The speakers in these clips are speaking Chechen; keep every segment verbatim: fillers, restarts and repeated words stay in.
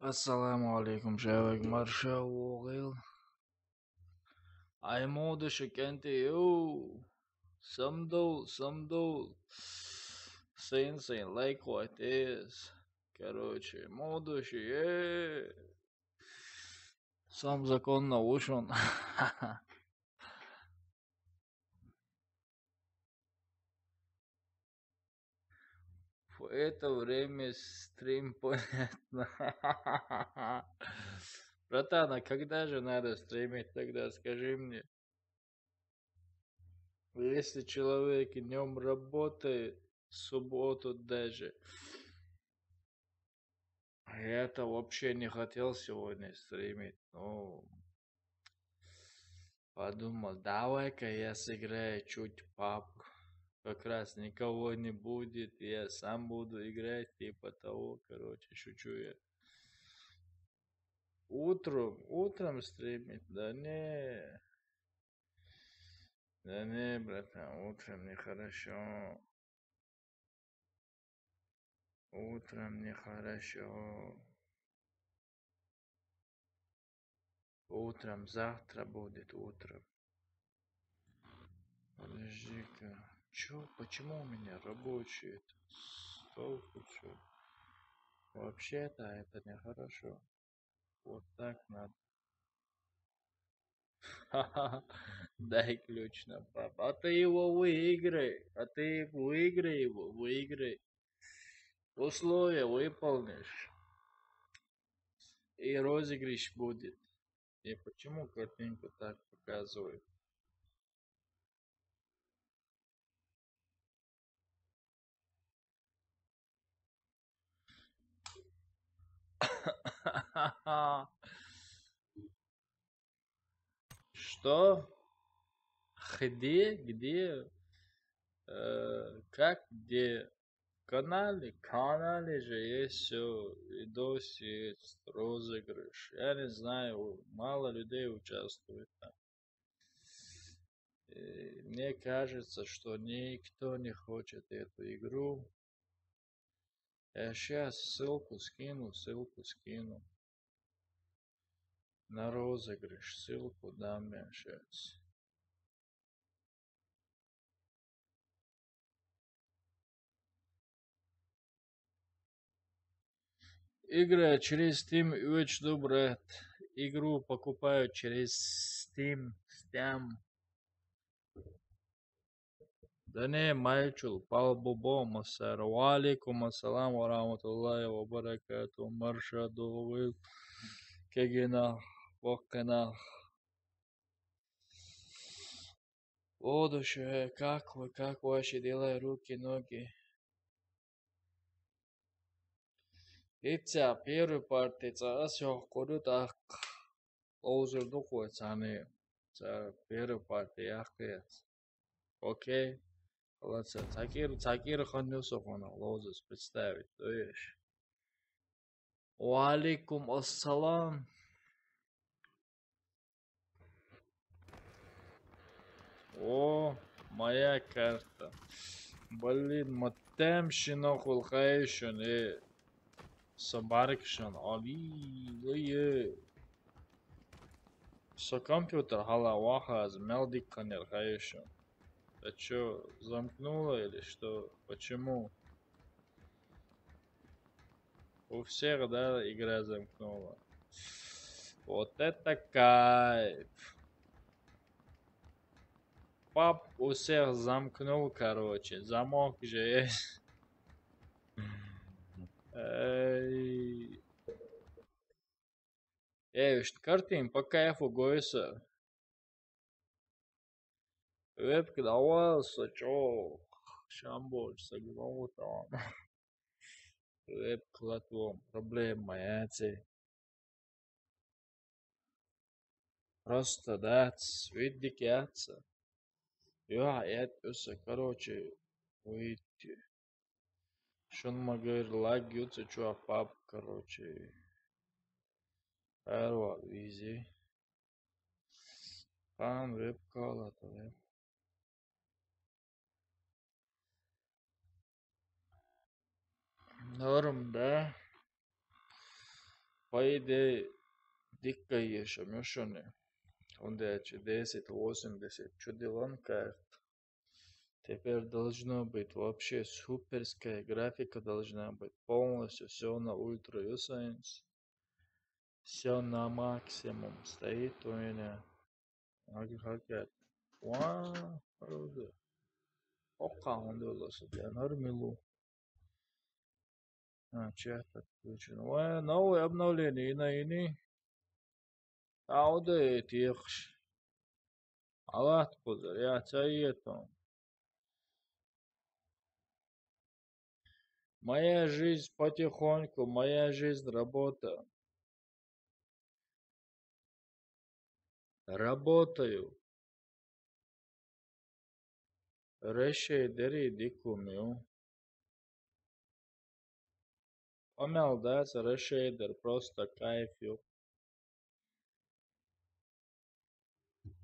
Ассаламу алейкум, чевег, маршал вогил. Ай, модуш кенти, йоу. Самдол, самдол. Сейн, сейн, лайк, хватес. Короче, модуш, е. Сам законно ушун. В это время стрим, понятно. Братан, а когда же надо стримить тогда, скажи мне? Если человек днём работает, в субботу даже. Я-то вообще не хотел сегодня стримить, но подумал, давай-ка я сыграю чуть пабг. Как раз никого не будет, я сам буду играть, типа того, короче, шучу я. Утром, утром стримить, да не. Да не, братан, утром нехорошо. Утром нехорошо. Утром завтра будет утром. Подожди-ка. Чё? Почему у меня рабочий этот стол включён? Вообще-то это нехорошо. Вот так надо. Дай ключ на паб. А ты его выиграй. А ты выиграй его, выиграй. Условия выполнишь. И розыгрыш будет. И почему картинку так показывает? Что? Где? Где? Э, как где? В канале, в канале же есть всё, видос есть, розыгрыш. Я не знаю, мало людей участвует там. И мне кажется, что никто не хочет эту игру. Я щас ссылку скину, ссылку скину. На розыгрыш ссылку дам я щас. Игры через Steam очень добрые. Игру покупают через Steam, Steam. Да не, Майчул, пал бобо, масар. Ва алейкум ассалам ва рахматуллахи ва баракату. Марша долгил. Кегина, воккина. О, душе, как вы, как ваши дела, руки, ноги? Итца первый парти ца ас ёх куру так. Лоузер духуй цани. Ца первый парти яхкац. Окей. Ладно, цакир, цакир хан нюсо хона лоузес представить, то есть. Ва алейкум ассалам. О, моя карта. Блин, маттам шино хул хайшун, э. Собарик шун, али, ой, э. Со компьютер хала вахаз, мелдик канер хайшун. Ты чё, замкнула или что? Почему? У всех, да, игра замкнула. Вот это кайф. Паб у всех замкнул, короче. Замок же есть. Эй. Эй, что картин по кайфу гойса. Веб кидавал сачок. Шамбоч сагнотан. Веб клатвом. Проблема яци. Просто, да, видик яца. Ё, это всё, короче, выйти. Шун магар лаг юца чуа паб, короче. Эрва, изи. Пан веб кала, то веб. Норм, да? По идее, дика ешам, još oni. Onda će deset, osamdeset, čudilan karta. Теперь должно быть вообще суперская графика, должна быть полностью все на ультра, все на максимум стоит у меня. Ага, как я. Ва, правда. Ока, он доллар, я нормилу. А, чат отключен. Ой, новое обновление, и на ини. А, ода эти ехш. Аллах пузар, я цаетом. Моя жизнь потихоньку, моя жизнь работа. Работаю. Решей дери дикумю. Омел дац решей дер, просто кайф ю.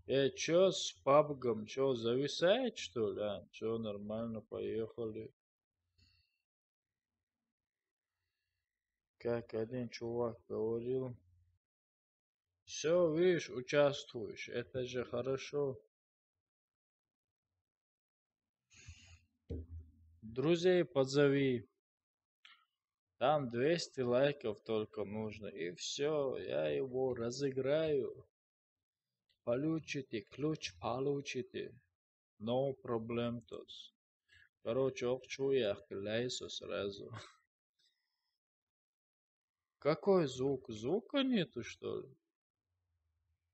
Э, чё с пабгом? Чё, зависает, что ли? А, чё, нормально, поехали. Как один чувак говорил, все, видишь, участвуешь, это же хорошо. Друзей позови. Там двести лайков только нужно, и все, я его разыграю. Получите, ключ получите. No problem тос. Короче, ох, чуях, ляйсо сразу. Какой звук? Звука нету, что ли?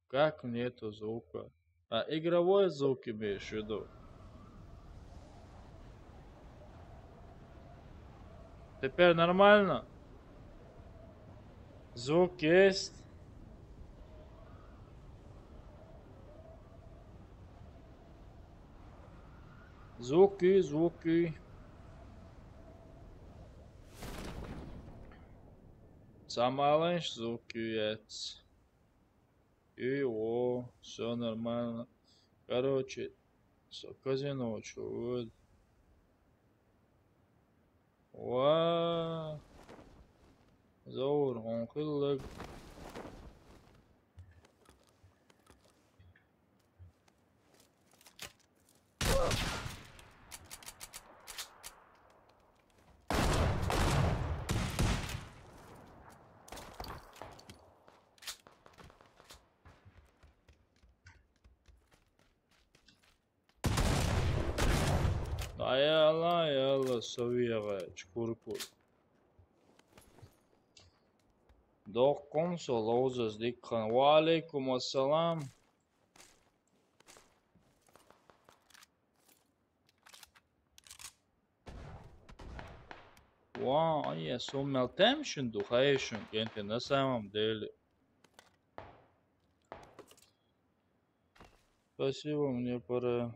Как нету звука? А, игровой звук имеешь в виду? Теперь нормально? Звук есть? Звуки, звуки. Самаланш звуки есть. И о, все нормально. Короче, со казино чё вот. Ва. Заур, он хиллаг. Ай, Алла, ай, Алла, совияга чукурку. Доккун со лоузас дикхан. Ва алейкум ассалам. Ва, ай, я сумел темшин духаешин кенте на самом деле. Спасибо, мне пора.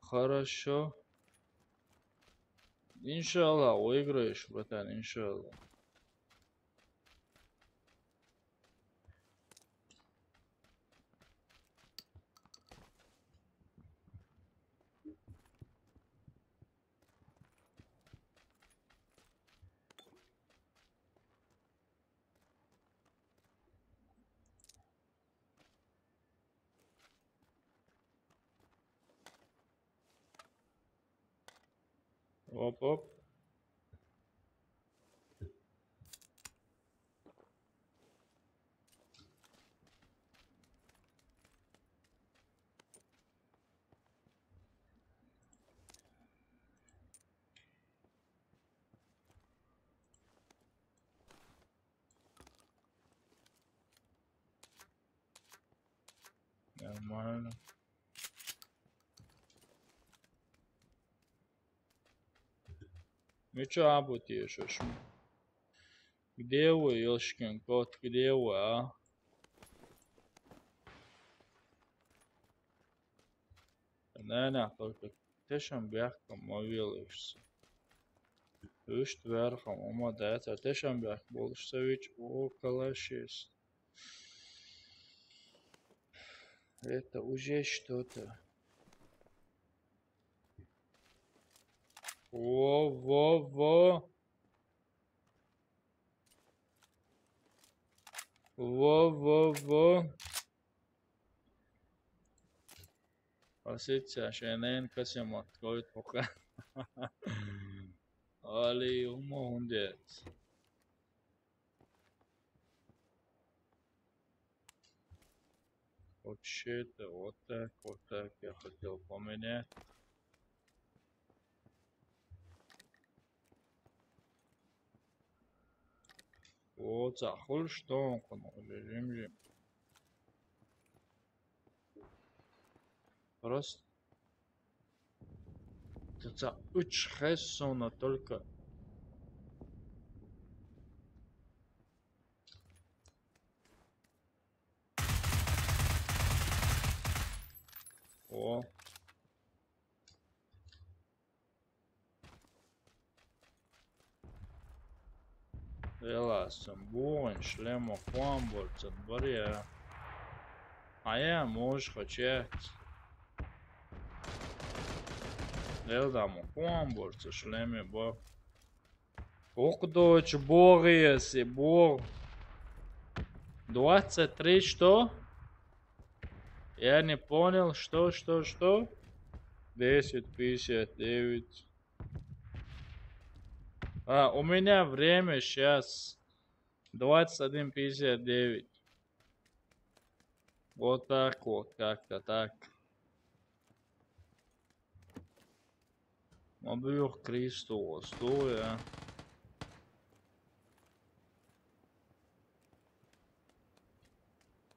Хорошо. Иншаллах, выиграешь, братан, иншаллах. Оп, оп. Нормально. Ну чё, абу ты ещё шум? Где вы, ёшкин кот, где вы, а? Наверное, только тешам бяхкам мовилышся. Ышт верхом, ома дается, тешам бяхк болышсович, о, калашис. Это уже что-то. Во, во, во. Во, во, во. Проситься, а шо я нен касем откроет пока. Али умо ундец. Вообще-то вот так, вот так я хотел поменять. О, цахул что он, жим-жим. Просто. Ца уч хессона только. О. Веласым буын шлема куамбурцын бырья. А я муж хочет. Велдаму куамбурцы шлеме бо. Ух, дочь, бог если, бог. Двадцать три что? Я не понял, что, что, что? Десять пятьдесят девять. А, у меня время сейчас двадцать один пятьдесят девять. Вот так вот, как-то так. Ма бюх Христос, дуя.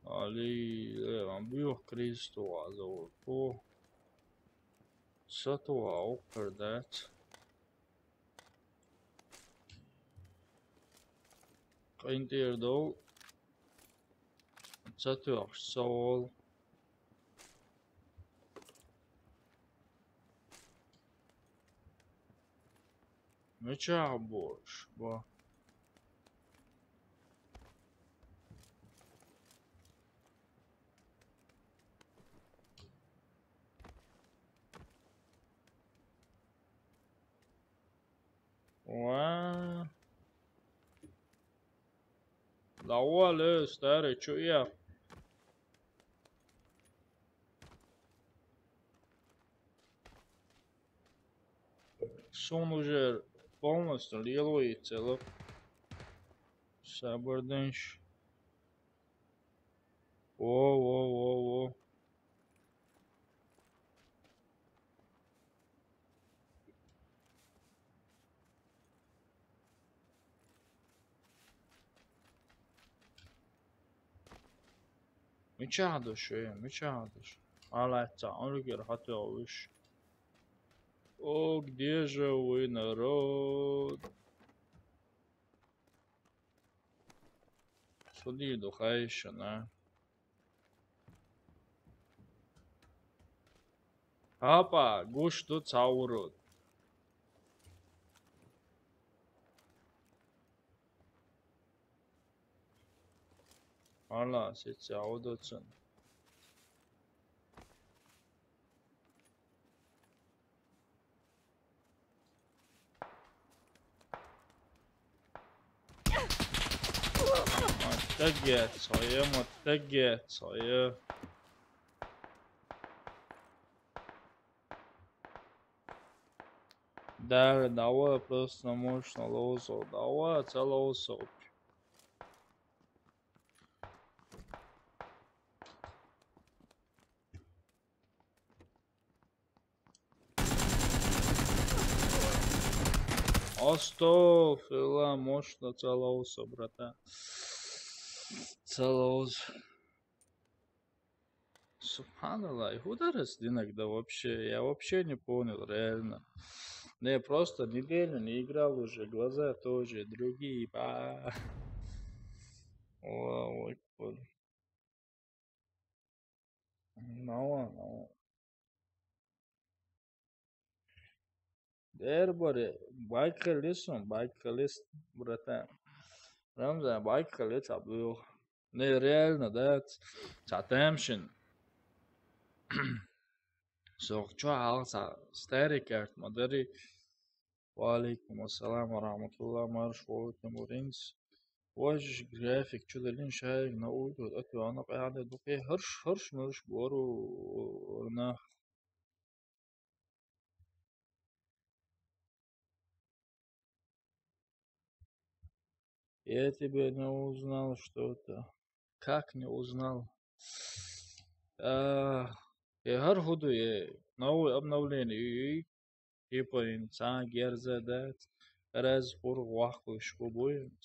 Али, э, ма бюх Христос, а зовут по. Сатуа укрдать. Къинтӏердал цатуахш савал. Мичахь борш ба? Ва. Давай, ле, старый, чё я? Сон уже полностью лилует целый. Сабырдынш. Во, во, во, во. Мичахь ду шу, мичахь ду шу? Алаца, он ригер хатуя виш. О, где же вы, народ? Суди духайшина. Апа, гуш ду цаурут. Ала, се цаудоцун. Маттагет, сое, маттагет, сое. Да, давай просто можно лоузо. Давай, це лоузо. Астафирулла, мощно целовался, братан. Целовался. Субханаллах, и куда раз иногда вообще? Я вообще не понял, реально. Не, просто неделю не играл уже, глаза тоже другие. Ба. Аллаху акбар. Нава, нава. Дер боре, байк хелисон, байк хелис, братан. Рамзан, байк хелис, абдул. Не, реально, да, цатемшин. Сохчо алса старикерт модери. Ва алейкум ассалам ва рахматуллах, марш волтем уринс. Вож график чудалин шайг на улту атуана къяда дукъе хӀорш, хӀорш морш бору орна. Я тебя не узнал что-то. Как не узнал? А, я хӀар худу, я новое обновление. И, и, типа, ин ца герза дат. Раз хур ваху шкубуем.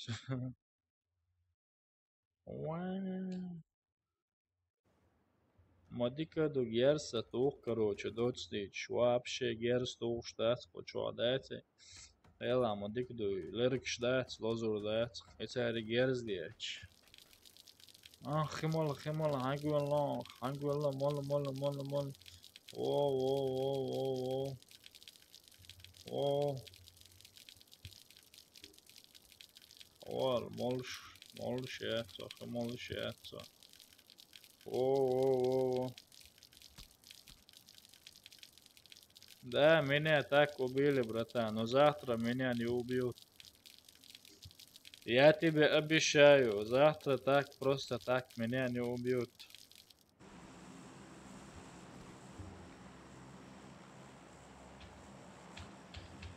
Ма дика ду герз а тух, короче, доцдич. Вообще герз тух штац, почух дати. Эла, ма дика ду, лирикаш дац, лозур дац. Эцари герз дияч. А, химал, химал, хангвелла, хангвелла, мол, мол, мол, мол. О, о, о, о, о. О. Вал, молш, молш яцо, молш яцо. О, о, о, о. Да, меня так убили, братан, но завтра меня не убьют. Я тебе обещаю, завтра так, просто так меня не убьют.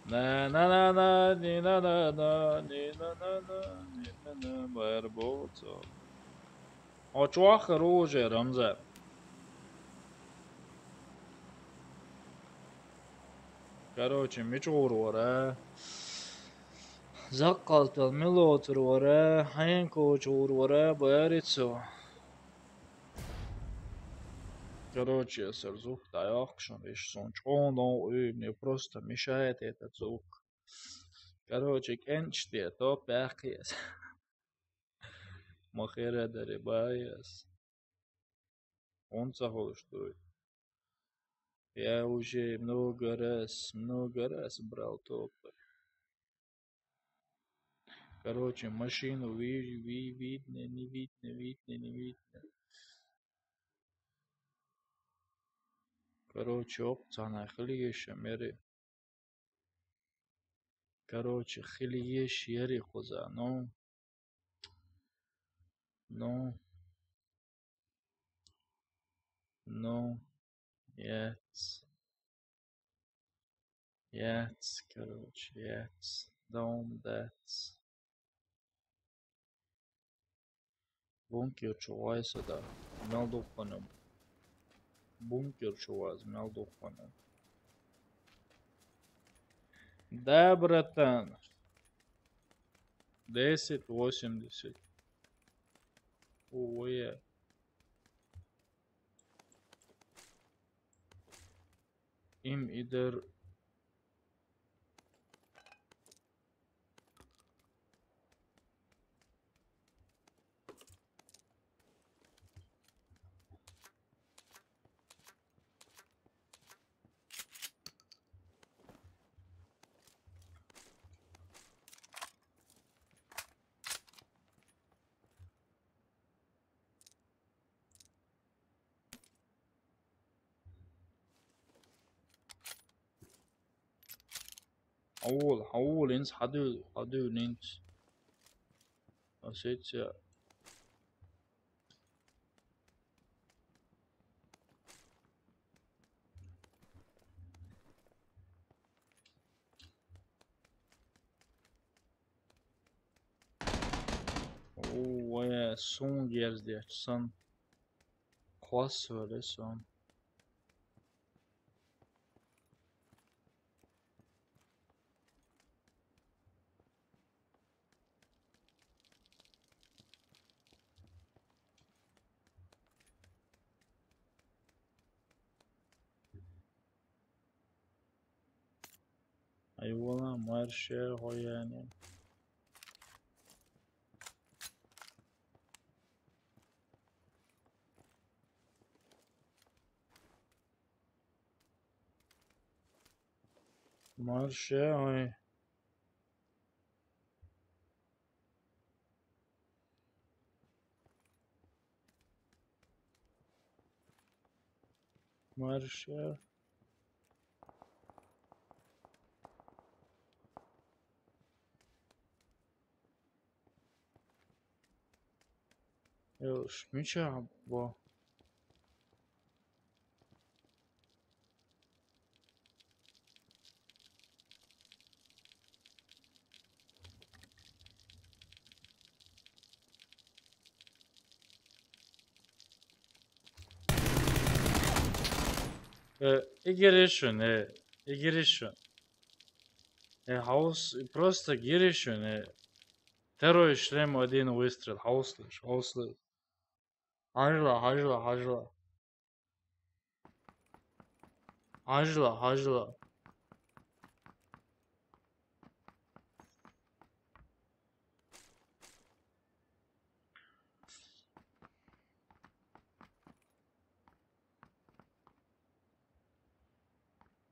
На-на-на-на, не на-на-на, не на-на-на, не на-на, барбота. Очуах оружие, Рамзан. Короче, мичур вара. Заккалтал милотур вара, хьенкочур вара, барицу. Короче, сар звук даяхшун, иш сон чон дон уй, мне просто мешает этот звук. Короче, кенчте, то пяхъес. Махера даре баес. Он ца холш дуй. Я уже много раз, много раз брал топы. Короче, машину ви-, ви-, видно, не видно, видно, не видно. Короче, опцана хилиеша мери. Короче, хилиеш ери хуза, ну. Ну. Ну. Яц. Яц, короче, яц. Дом дац. Бункер чугъай сада. Мел духъана. Бункер чугъаз мел духъана. Да, братан. Десять восемьдесят. Ой. Им идер. Аул, аул инс хадув, хадув нинц. Осетия. Оо, э, сун герзди ачсан. Класс вале сон. Айвала марше гояне. Марше ой. Марше. Мича бо? Э, игеришун, э, игеришун. Э, хаус, просто гиришун, э. Второй шлем, один выстрел, хауслыш, хауслыш. Хажла, хажла, хажла. Хажла, хажла.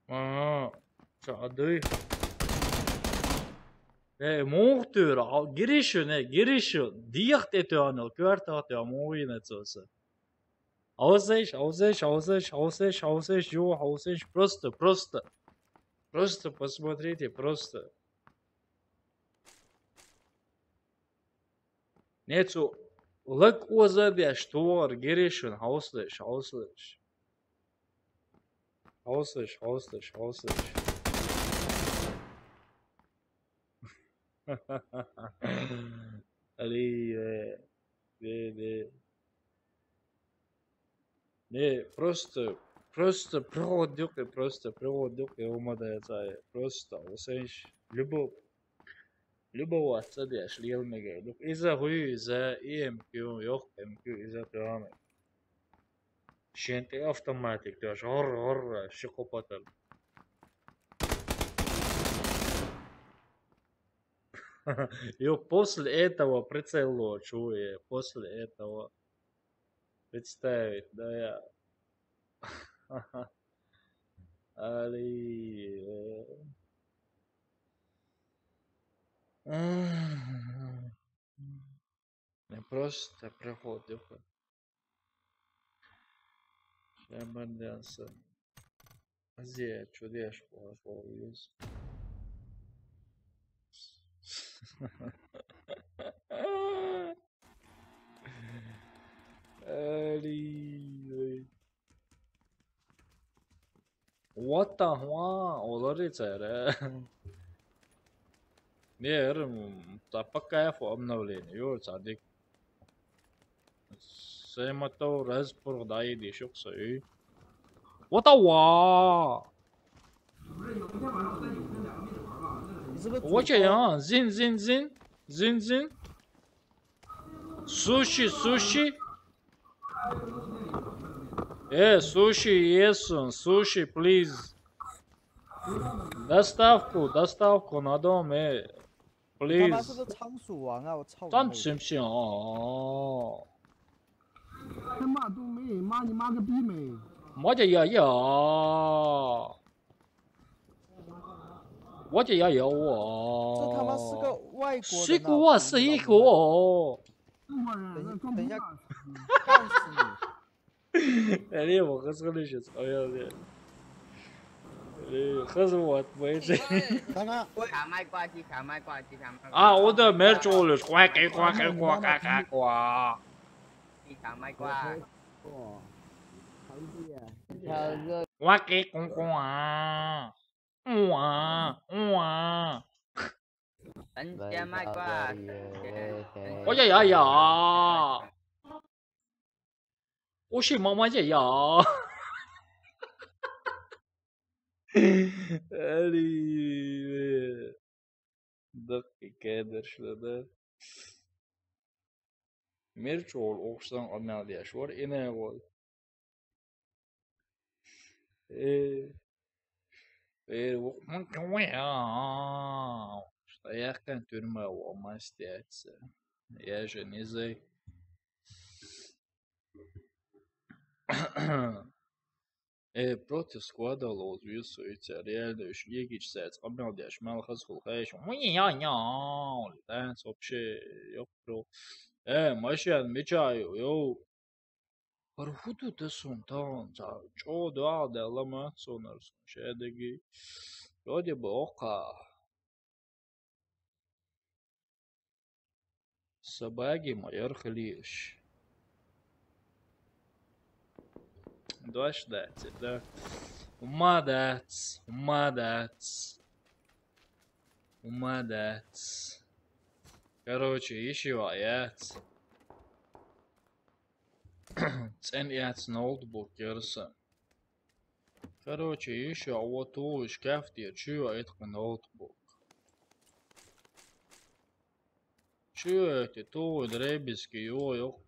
Аа, ча, адуй. Э, муухтур, а, гиришүн, э, гиришүн. Дияхт этү аныл, квартал тё муина цоса. Аузеш, аузеш, аузеш, аузеш, аузеш, ё, аузеш, просто, просто. Просто посмотрите, просто. Нецу лак оза деш, товар, гиришүн, хауслыш, хауслыш. Хауслыш, хауслыш, хауслыш. Али, э, де, де. Не, просто, просто проводник, и просто проводник, и умадается, просто, усенш, любого, любого отца деш, лиел мега. Дук, иза хуй, иза, и эм кью, ёх, эм кью, иза тюаме. Шенте автоматик, тёш, гор, гор, шикопатан. Ё, после этого прицел лучше, после этого представить, да, я. Али, э. Не просто приход, ёпта. Шабандянса. Азия, чудеш, пошёл вниз. Али, ой. What the hua? Олар ицәәрә. Не, эр, м, та по кайфу обновление. Ё, цадик. Сэматоу раз пургдаи дишук сой. What the hua? 你是不是主播？ What ya? Zin, zin, zin. Zin, zin. Суши, суши. Э, суши, yes, суши, please. Доставку, доставку на дом, э, 你他妈是 please. 个仓鼠王啊！我操你妹！ Там симсим. 他妈都没人骂，你妈个逼没？ Моя я я. Моя я я. 这他妈是个外国人啊！ Сикуа сику. 中国人，那装逼呢。 等一下，等一下，干死你！ Али, ва хазгали шес. Ой, али. Али, хазгали шес. 刚刚 卡麦挂机，卡麦挂机，卡麦挂机。 А, ода мерч олуш. Ква, ква, ква, ква, ква, ква. 卡麦挂。 Ква, ква, ква, ква. Уа, уа. 人家卖挂，人家，人家。 Ой, я, я, я. Оши, мама, я, я. Али. Дак кедер шла, да. Мерч ол оксан амал яш вар, ине ол. Э, э, вот, ну, кого я? Что я как тюрьма, о, мастер. Я же не зай. Э, против склада лоз висуется, реально, уж легич сец, обмелдяш, мал хазхул хайш. Ой, я, я, улетает вообще, ёпру. Э, машин, мечаю, йоу. Пархуту те сунтан, за, чо да, да, лама, сонар, шедеги. Вроде бы ока. Собаки майор хлиш. Дош дац, да? ХӀумма дац, хӀумма дац. ХӀумма дац. Короче, йиш йола яц. ЦӀена яц ноутбук яра сан. Короче, йиш йола вот у шкаф тӀера чу йола итхъа ноутбук. Чу йола тӀе ту дребезги йола йоах.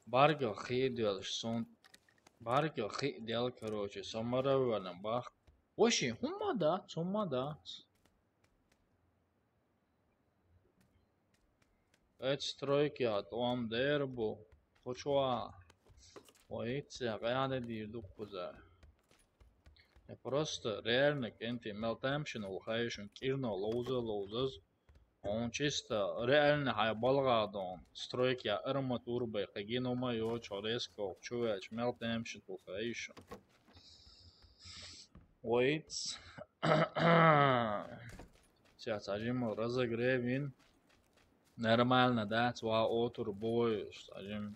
Баргал хи доьллаш сунт. Баргал хи дел, короче, со мара венна бах. Воши, хӀумма дац, хӀумма дац. Эцу стройкехь тӀом дера бу. Кху чохь. Ой, итт сехьа къаьхьа дийр ду кхуза. Я просто реально кӀентий мел тамашийна ву хайшин кӀирно ловза ловзаз. Хьуна чисто реально хьайн балгӀа дон. Стройкехь арматура бай кхин гина ма йоцу хьо резко чу веача мел тамашийна ву хайшин. Вайц. Сейчас а жимма разогрев йина. Нормально дац, ва отур бой, а жим.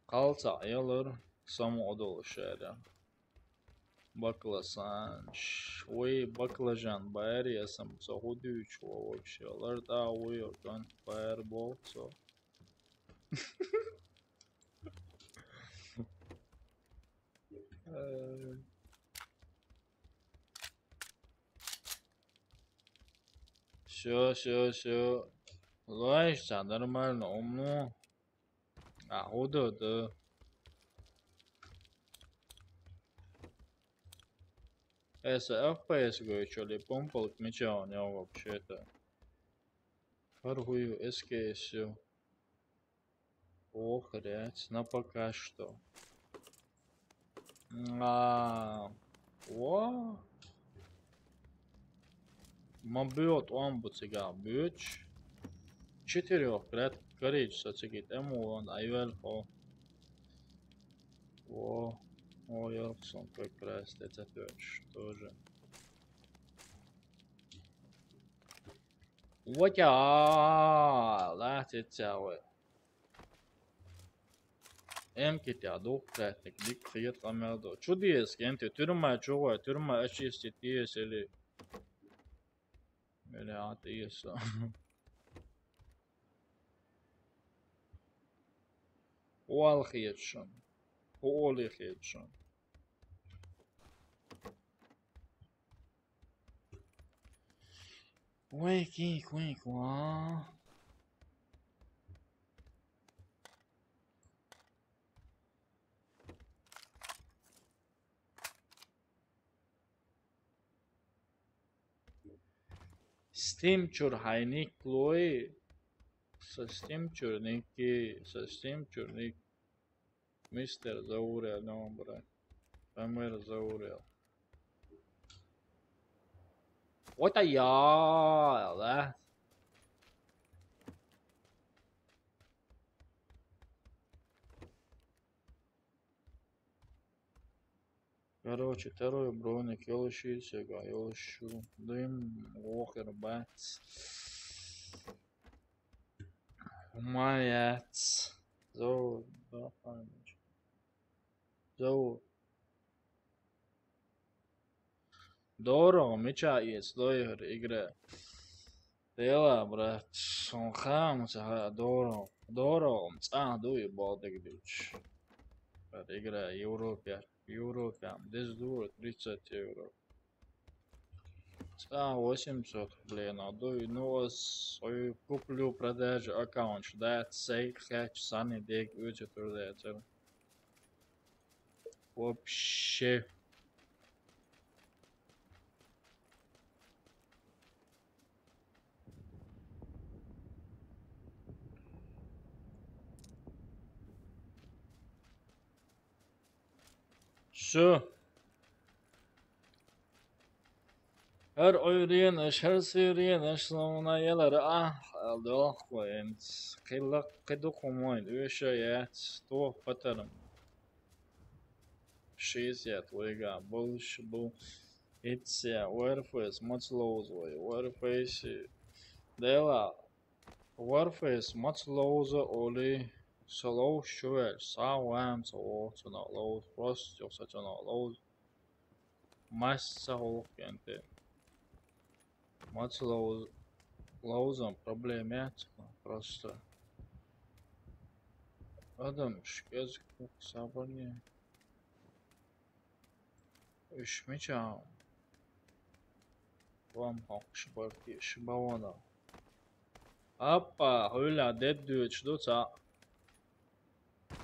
Кхалца ялар, саму одолу шера. Бакласанш. Вай баклажан байр, я сам со худуьйчу вообще. Лар да вай ган байр болцо. Э. Всё, всё, всё. Лайш, всё нормально, умно. А, худа, да. Эса F P S гой, чё ли, помпалк меча у него вообще-то. Харгую, S K S всё. Ох, ряц, на пока что. А, о. Ма бьёт, он бы цигал бьёч. Четырёх, ряд, короче, со цигит, эм, он, а, юэль, о. О, о, Йорксон как раз, это тоже. Вот я, да, тетя, ой. М К Т а дух кратник, дик хет къамел до. Чу деза, кенте, тюрьма чугой, тюрьма очистить деза или, или а деза. Уал хет шун. Уоли хет шун. Уэйки, куи, куа. Стим чур хьайник лой. Со стим чур ники, со стим чур ник. Мистер Заурел, ну, бра. Фамер Заурел. Вот а я, да? Короче, второй броник, йолуш йийр сега, йолуш шу. Дим, вохер, бац. Хумаяц. Зо, да, память. Зо. Дорого, мича есть, доигр игра. Дела, брат, сон хам, ца дорого. Дорого, ца дуй болдык дич. Брат, игра Европе, Европе, здесь дуры тридцать евро. Ца восемьсот, блин, а дуй, ну, свою куплю, продажу аккаунт, да, цей, хэч, сани, дег, уйти, турдецер. Вообще. Всё. Хьар ойренаш, хьар суьйренаш, словно ялара а, аьлла доьлху вайнц. Кхилла кхидукху мойн, уьша яц, тох патарм. Шиз яц вайга, болуш бу. Итсе, Warface, маца ловза вай, Warface, дела, Warface, маца ловза оли, Со ловза чу ваьлча, сагӀа ваьнна ца вогӀу цунах ловза, просто юха со цунах ловза. Масса гӀулакх кӀентий. Маца ловз-, ловзам проблема яц, просто. Адамаш кӀезига хӀух сабарне. Уьш мичахь? Ван хьокхуш барт йиш бан вана. Аппа, хьуьлла дед дуьйцуш ду цхьаъ.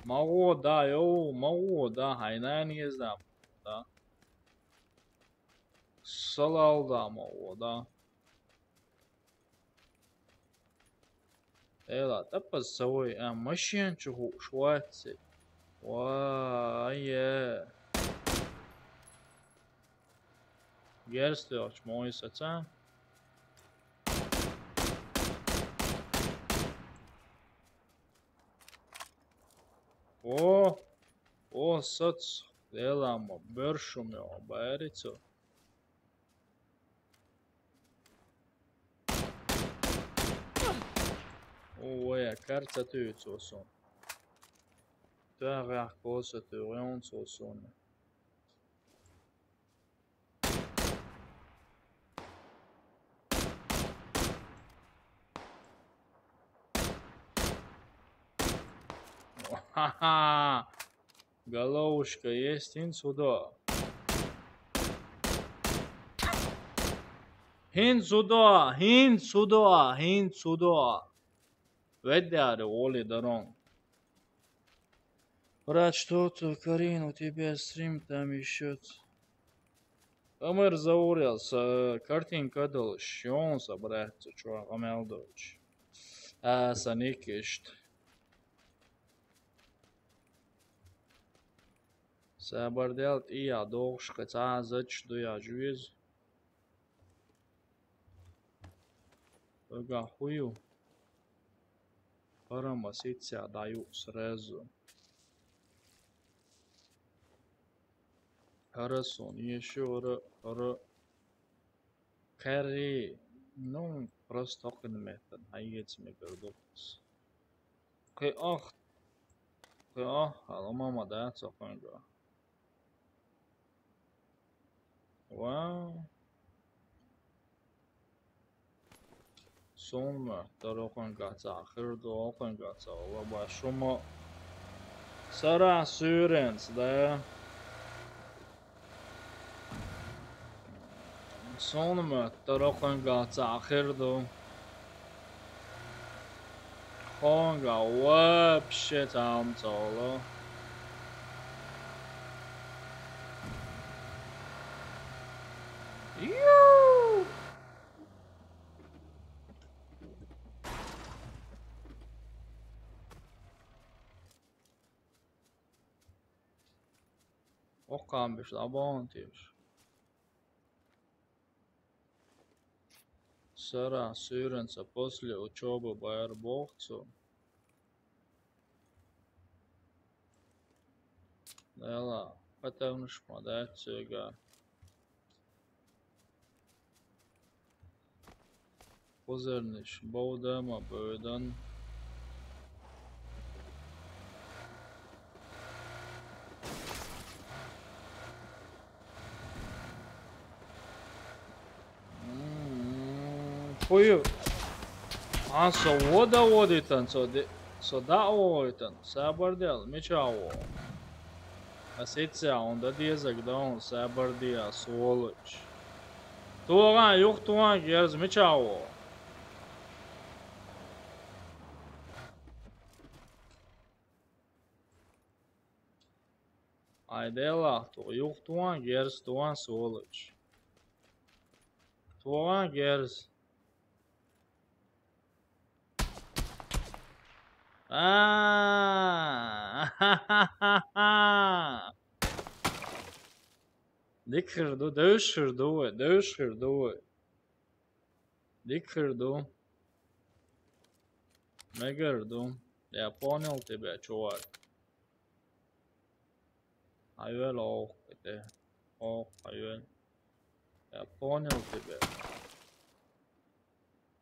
Ма гӀо да, йов, ма гӀо да, хьайн нана еза да, ма гӀо да. Салал да, ма гӀо да. Эла, тӀаппаз ца вой, а, машен чу хууш вац и. Ва, е. Герз тоьхча ма вой саца. О, о, сац, дела ма, бершум йо, байрицу. О, вая, кар ца туьйцу суна. ТӀехьа гӀехко ца туьйгӀу суна. Ха-ха! Головушка есть, хӀинца хӀу до? ХӀинца хӀу до? ХӀинца хӀу до? ХӀинца хӀу до? Ведь ари, Оли дарон. Брат, что тут, Карин, у тебя стрим там ещё? Амир Заурел, са картинка дал, шон са брат, цу чуа гӀамел долчу. А, са ник иштта. Са бардел тӀия дохуш, кхин цхьа а зачаш ду яж веза. Ага, хӀу ю? ХӀара ма сица дӀаю сразу. ХӀара сон, ещё хӀара, хӀара. Карри, ну, просто хӀокхуьнан меттана, хьан еза мегар ду. Кхин ах, кхин ах, хьала ма ма дац хӀокхуьнга. Вау. Суна моьттура хӀокхуьнга цхьа хир ду, хӀокхуьнга цхьа лаба шума. Сарахь суьйренца, да? Суна моьттура хӀокхуьнга цхьа хир ду. Хонга вообще там цолу. Ю! Оккхам беш дӀабахана теша. Сара суьйранца после учёбы баьр боху цо. Дела, патавнаш ма дац цуьга. Кхузарнаш бовда ма бевдан. М, хӀу ю? А, со вода водитан, со де-, со дӀа а вогӀуьйтан, сабар дел, мича а вогӀу? Ас ицця хьуна дан дезаг дан хьуна сабар де, сволочь. ТогӀан, юха тохана герз, мича а вогӀу? Ай, делахь, тхо юха тохана герз, тохана сволочь. Тохана герз. А. Дика хир ду, девзаш хир ду вай, девзаш хир ду вай. Дика хир ду. Мегар ду. Я понял тебя, чувак. Хьайвел оха тӀе. Оха хьайвел. Я понял тебя.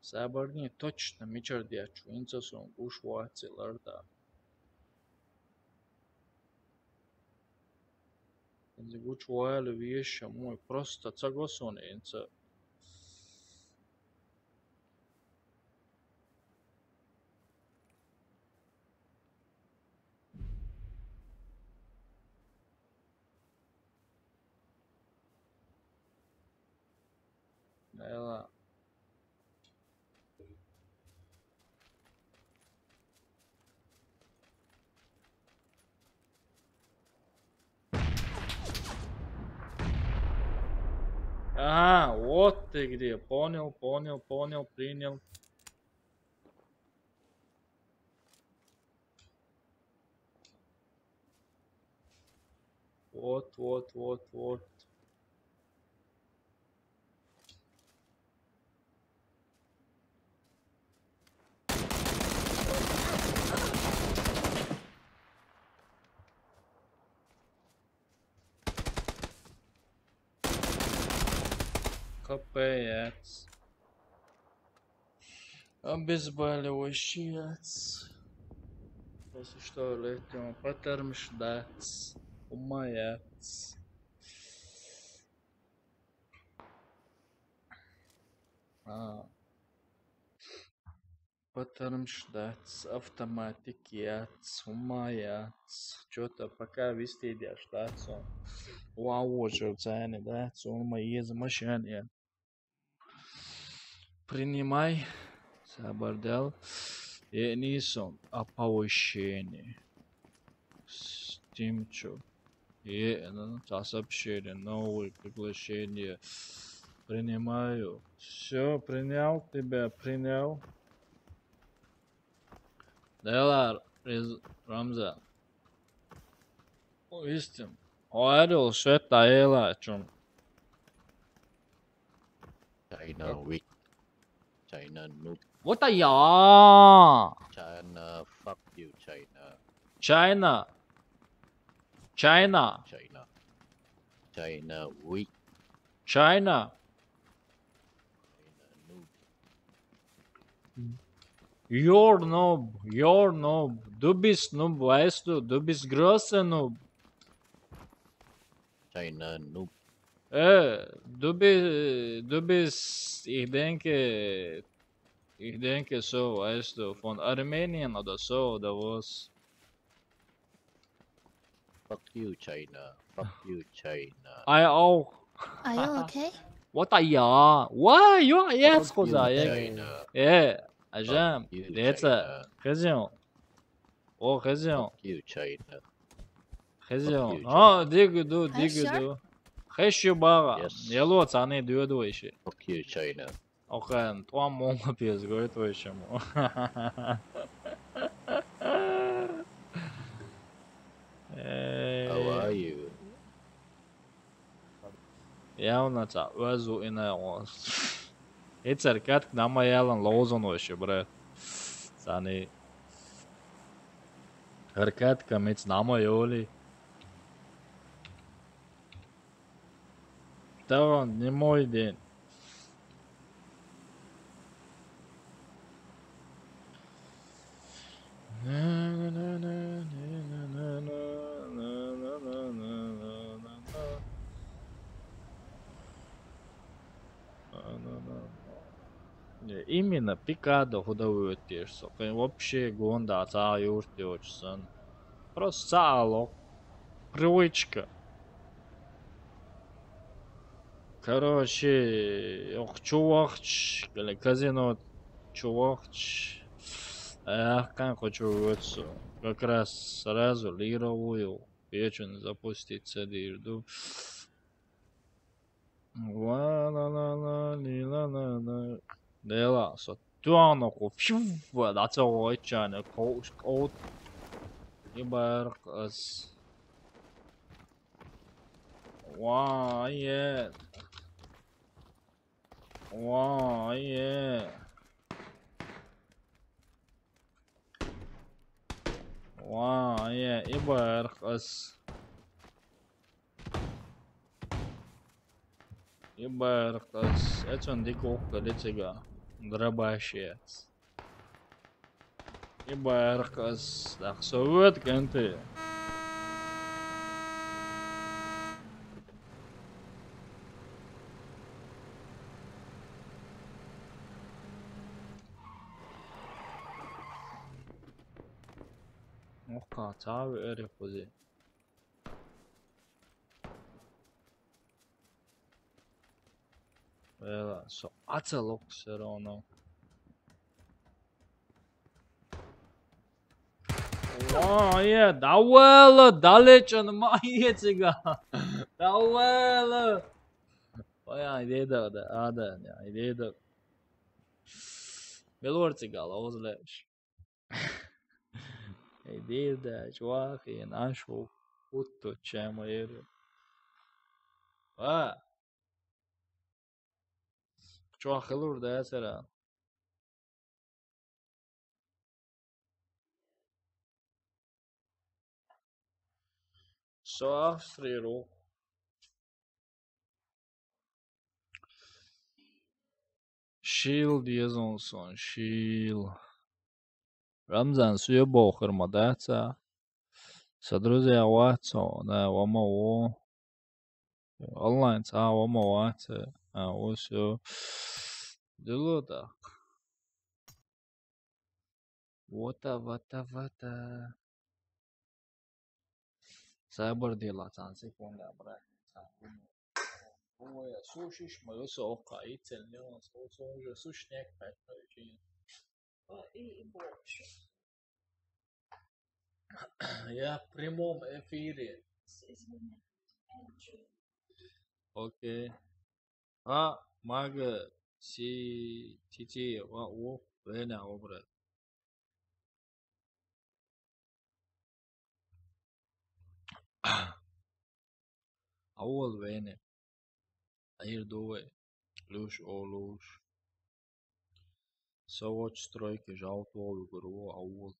Сабарни точно мичара детташ ву, хӀинца суна гуш вац и ларда. Зигучу вали вешам, ой, просто ца госун инца. Ела. Ага, вот ты где. Понял, понял, понял, принял. Вот, вот, вот, вот. Капец. Обезболивающий. Если что, летим. Потом ждать. Умаяц. А. Потом ждать. Автоматик яц. Умаяц. Чё-то пока вести идя ждать. Вау, чё цены, да? Цума из машине. Принимай. Сабардал. Енисом оповещение. Стимчу. Е, ну, сообщение, новое приглашение. Принимаю. Все, принял тебя, принял. Делар из Рамза. Истим. Оарил шет аела чум. China weak. China noob. What the ya? China, fuck you, China. China. China. China. China weak. China. China noob. You're noob. You're noob. Du bist noob, weißt du? Du bist großer noob. China noob. Äh, du bist, du bist, ich denke, ich denke so, weißt du, von Armenien oder so, oder was? Fuck you, China. Fuck you, China. I auch. Are you okay? What the ya? Why you are yes, China? Yeah, Ajam. That's a China. Хезион. О, хезион. Fuck you, China. Хезион. Fuck you, China. А, диги ду, диги ду. Хеши бага. Yes. Яло цани дуэдо иши. Fuck you, China. Окей, туа монго пиз гойтвайшему. How are you? Явно ца вазу ина он. Эцер катк нама ялан лозон вайши, брат. Сани. Хар катка мец нама йоли. Таван, не мой день. Не, именно пикадо худавыттирсо. Кын вообще гонда ца юрт йочсан. Просто сало. Привычка. Короче, ох, чувахч, или казино чувахч. Эх, кан хочу вот всё. Как раз сразу лировую. Печень запустить садирду. Ла ла ла ла ли ла ла ла. Дела, со туано ко фью, да цо ойчане ко ко. Ибаркас. Ва е. Ва е. Ва е, ибаркас. Ибаркас, эцон дик окко лицега. Дробашец. Ибаркас, так, совет кенты. Цави эри хузи. Вела, со ацалок все равно. О, е, давала, далечан, ма е цига. Давала. Ой, ай, деда, да, а, да, не, ай, деда. Белор цигала, озлеш. Ай, деда, чувак, и нашу, утто, чем, эр. А. Чувак, хилур, да, сера. Со Австрия ру. Шил дезон сон, шил. Рамзан, суе бохир ма даца. Со друзья вацо, да, вама о. Онлайн ца вама ваца. А, о, всё. Дело так. Вата, вата, вата. Сабар дела, цан секунда, брат. Ой, а слушаешь, моё сока, и цельнёс, он уже сушняк, поэтому. И, и больше. Я в прямом эфире. Окей. А, мага, си, ти, ти, ва, у, вена, обра. Авал вене. Айр дове. Луш, о, луш. Со воч стройки, жал, то, гуру, авал.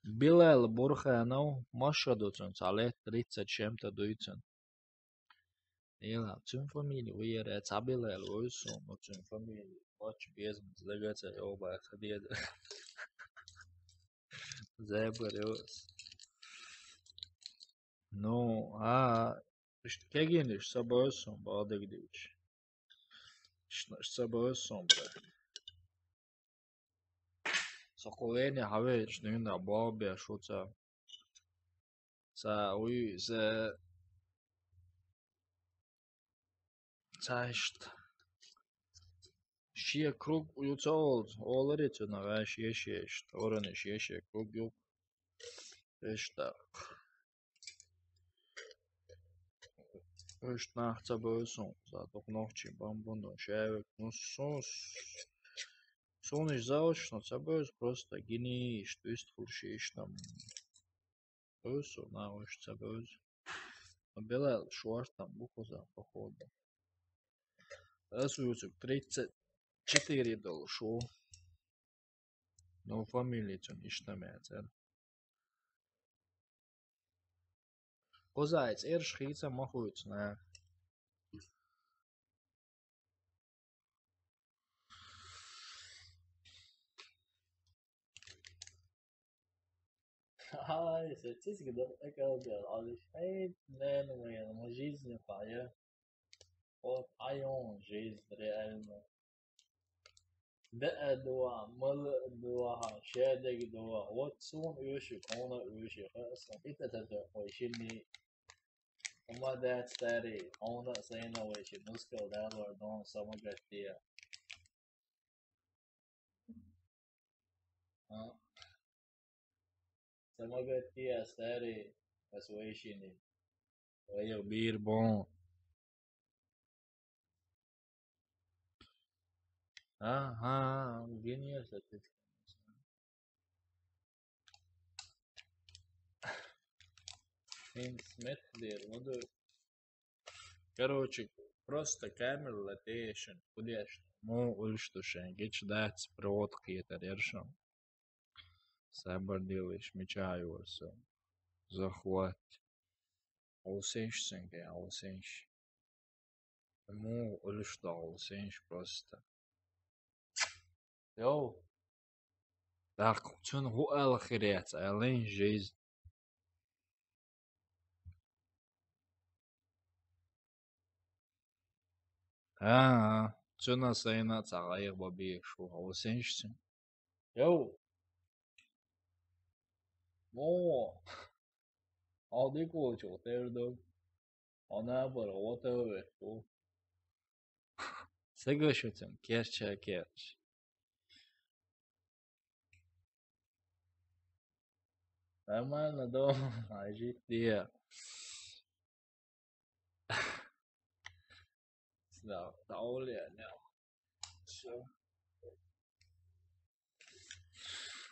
Билал Бурханов, машадуцун, цале тридцать чем-то дуйцун. Ила, цун фамилия, уйере, ца Билал, уйсун, но цун фамилия, мач безм, здагаца, ёба, хадеда. Зебр, ёс. Ну, а, ш-, кегин иш, са босун, бадык дивич. Ш-, ш-, са босун, бля. Соколени хаве, ш-, нин да бабе, шуца. Са, уй, зе, са, ишт. Шия круг уйца ол, олари цуна, ва, шия, шия, ишт. Орани шия, шия круг юк. Ишта. Ишт нахца босун, за тохнохчи бамбундон шевик, ну, сус. Суниш заочно, ца бос просто гини, ишт, ист хулши, иштам. Босун, на, уж ца бос. Но Билал шуартам бухуза, походу. Эс уйцук тридцать четыре дол шу. Но фамилия цун иштам яцер. Козаец, эрш хица махуйцна. Ай, сетис гидо экалдер, алиш. Эй, не, ну, я, ну, жизнь, фая. Вот, айон, жизнь, реально. Беа дуа, малы дуа, шедег дуа. Вот сун уйши, кона уйши, хасан. Ита тата хойшини. Ума дат стари, кона сайна уйши, мускал далор дон самагатия. А? Самагатия стари, ас уйшини. Ваяг бир бон. Ага, гениально. Короче, просто камера латейшн, кудеш, му ульштушен, гич дац провод киетер ершам. Сабар делаешь, мечаю вас. Захват. Олсенш сенге, олсенш. Му улишта олсенш просто. Йоу. Так, цун ху ала хирец, ален жизнь. А, цуьнан сайна а цхьа гӀайгӀа бан безаш ву, хьо сенш цуьнан? Йоу! Мо! Хьо дика волчух тера ду. Хьо набар гӀо товвеш ву. Сага шу цуьнан керча керч. Нормально дома, а жить где? Да, да, Оля, да. Всё.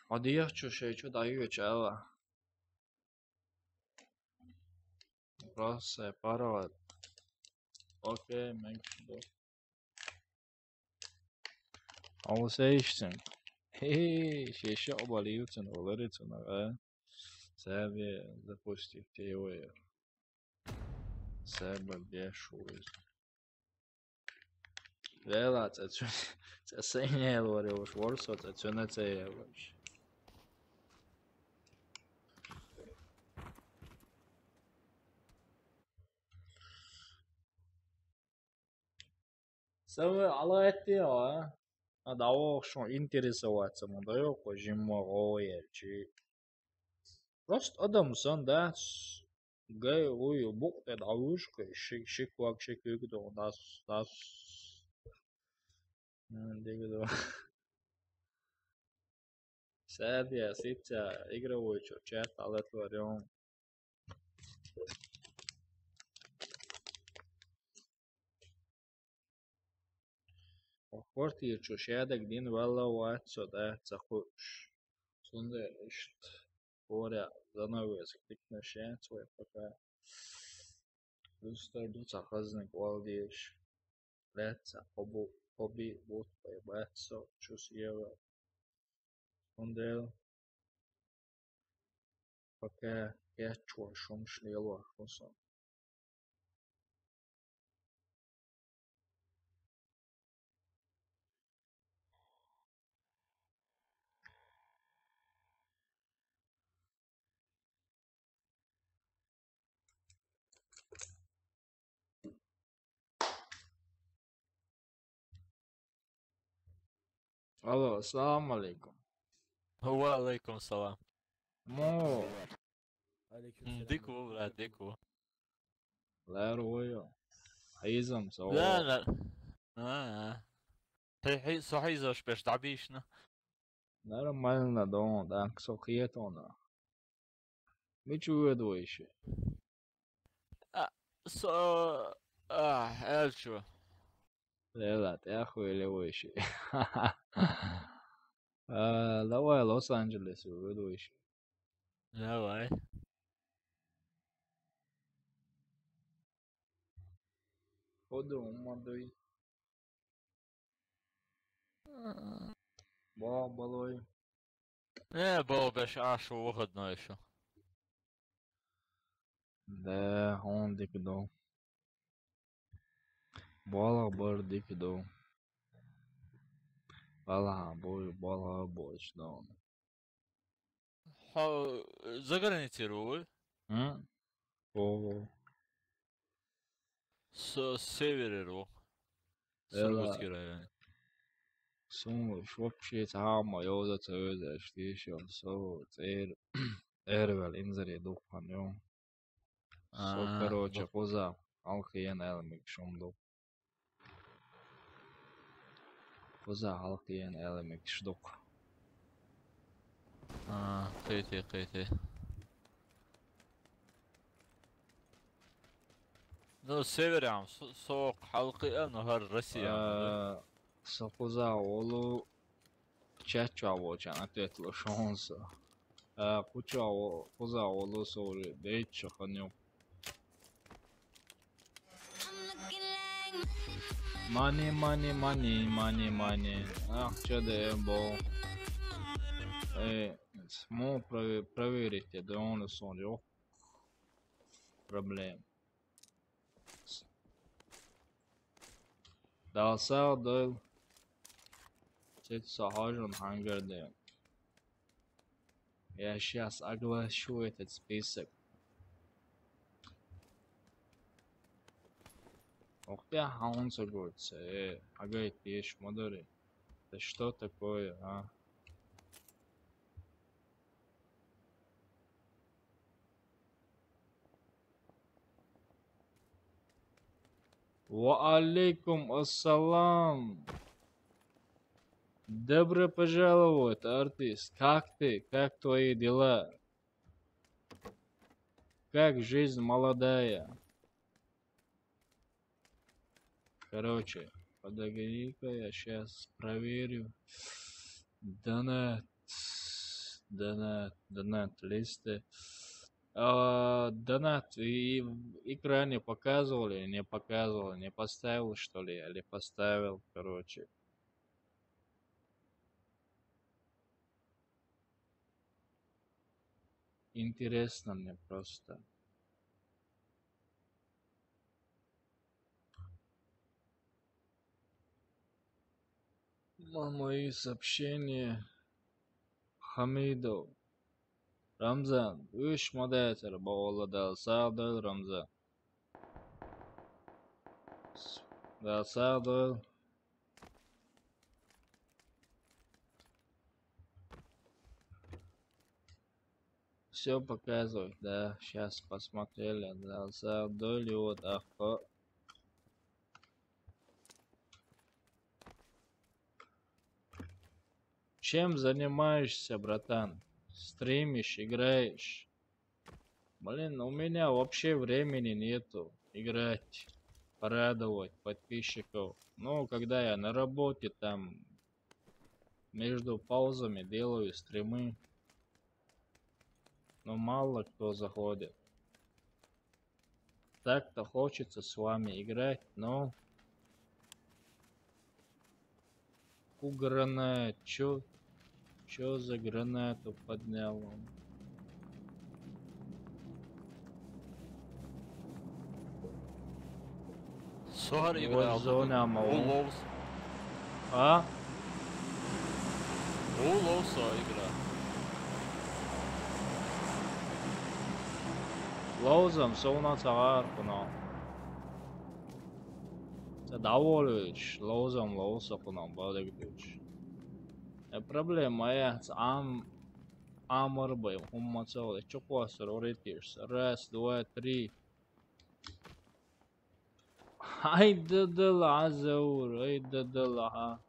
А где чё, шей, чё даю, чё, Алла? Просто паровать. Окей, мега чудо. Алла сейшсин. Хе-хе, шеша обалил цун, олари цун, а? Саби запустить его. Саби бешуй. Вела, цӀа цу-, цӀа сайна яла варе ваш, ворсо, цӀа цуьнан цӀа яла ваш. Саве алгӀайтте а? А дӀавоху шун интересоваться ма дайо кху жимма гӀо елчи. Просто адам сан дац. Гай, уй, букъ тӀе дӀавуьйш кху, ши-, ши ког, ши куьйга догӀу, дас, дас. М, дигадо. Саьрдия, сица, игровой чо, чат алатлар йом. Квартира чу шаьдаг дина валла вац со, да, ца кхуьуш. Цундела иштта хӀора занавеска дикнаш яц вай пока. Дустар ду ца хазниг вала дезаш. Лаьцна хӀоби, хӀоби бутт вай бац со, чу сева. Цундела пока кечван шумаш лелор хӀусам. Алло, ассаламу алейкум. Ва алейкум салам. Мо. Алейкум салам. Дика ву, брат, дика ву. Лар ву. Хьийзам со. Да, да. А, а. Хьи-, хьи-, со хьийзош беш дӀабийшна. Нормально дон, да, со кхетона. Мича воьду вайши? А, со, а, аьлча. Лела, тӀехвели вайши. А, давай Лос-Анджелес воьду вайши. Давай. Ходу умадуй. Бо, балой. Э, бо, беш, а, шу выходной шу. Да, он дика ду. Балагь бар дика ду. Балагь бу, балагь боч ду. Хьо заграницера ву? М? Ого. Со северера ву. Эла. Сургутский район. Сун вообще цхьа а ма йовза ца везаш, тийша, со цӀер, эрвел инзаре дуккхан ю. Со, а, короче, бу- кхуза хьалкхиена аьлла мегаш хӀума ду. Кхуза хьалкхиена аьлла мегаш дукха. А, кхетий, кхетий. Ну, северян, со, со хьалкхиа, ну, хӀара Россиян, да? А, со кхуза волу, чат чохь волчарна ответ луш хьуна со. А, кху чохь во-, кхуза волу со уже дейтта хан ю. Мани, мани, мани, мани, мани. Ахча де бо. Э, мо прове-, проверить де дону сон йо. Проблем. Дала сагӀа дойла. Цец со хьожун хьангар де. Я щас оглашу этот список. Ох, я хаунца гойца, э, агай теш модери. Да что такое, а? Ва алейкум ассалам. Добро пожаловать, артист. Как ты? Как твои дела? Как жизнь молодая? Короче, подогрей-ка я сейчас проверю. Донат. Донат, донат, листы. А, донат, и в экране показывали, не показывали, не поставил, что ли, или поставил, короче. Интересно мне просто. Ма-, мои сообщения. Хамидов. Рамзан, уьш модератор бола, да, сагъ дойла, Рамзан. Да, сагъ дойла. Все показывает, да. Сейчас посмотрели, да, сагъ дойла, вот, ахо. Чем занимаешься, братан? Стримишь, играешь? Блин, у меня вообще времени нету играть, порадовать подписчиков. Ну, когда я на работе, там между паузами делаю стримы. Но мало кто заходит. Так-то хочется с вами играть, но... Ку гранат, чё, чё за гранату поднял он? Сохар игра. Зона ма. Ол лоус. А? Ол лоус игра. Лоузам, соуна цагаар куна. Та довольвич, лоузам, лоуса куна, балык дуч. Э, проблема, я, ам, амыр бай, умма целый, чё класс роритиш. Раз, два, три. Ай, да, да, ла, Заур, ай, да, да, ла, а.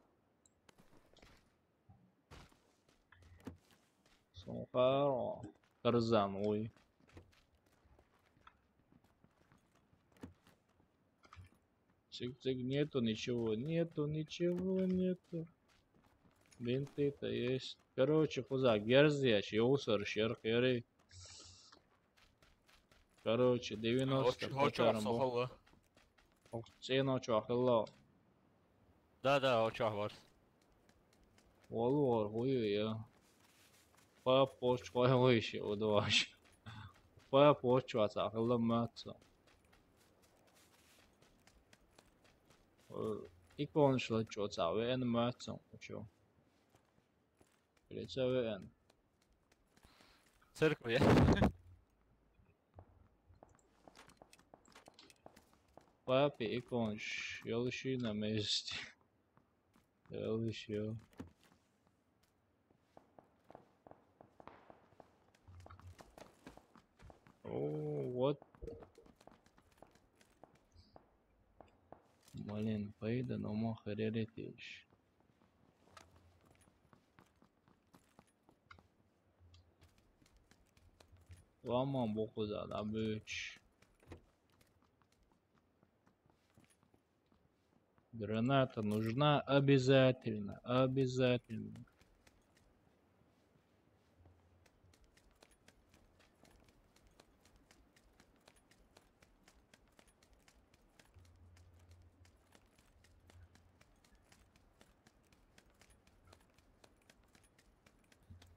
Сухаро. Тарзан, ой. Цик-цик, нету ничего, нету ничего, нету. Бинты-то есть. Короче, хуза, герзияч, йоусар, шерхери. Короче, девяносто. Оч-, очо патаран бу. Сохала. Ох, цена очо ахылла. Да, да, очо ахвар. Вал вар, хуй я. Пап, оч, хуй, хуй, ши, удваш. Пап, оч, ваца, ахылла мацо. Э, икон шла чоца, вен мацо, чё. Прицел вен. Церковь, я. Папе иконш, я лиши на месте. Я лиши. О, вот. Блин, поеду, но мох реретиш. Лама бокуза да бич. Граната нужна обязательно, обязательно.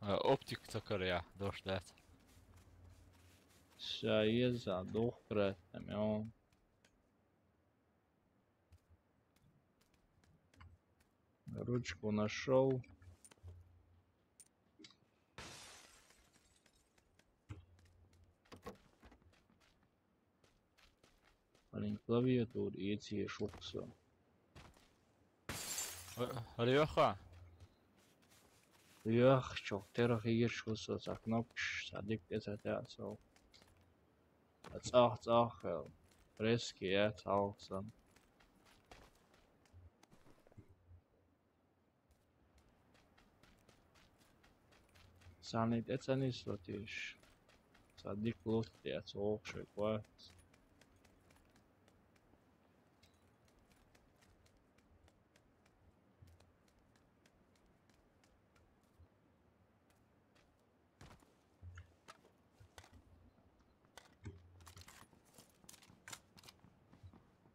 Э, оптик такой, я, дождь дать. Ща я задох, брат, там, он. Ручку нашёл. А Клавиатура еций шух со. Р-, рёха? Рёха, чё, терах игер шух со, са кнопкаш, са дик эца тя со. Цах, цах, э, резкий, я, цах сан. Санит эцанис лотиш. Са дик лот, я, цох шой квац.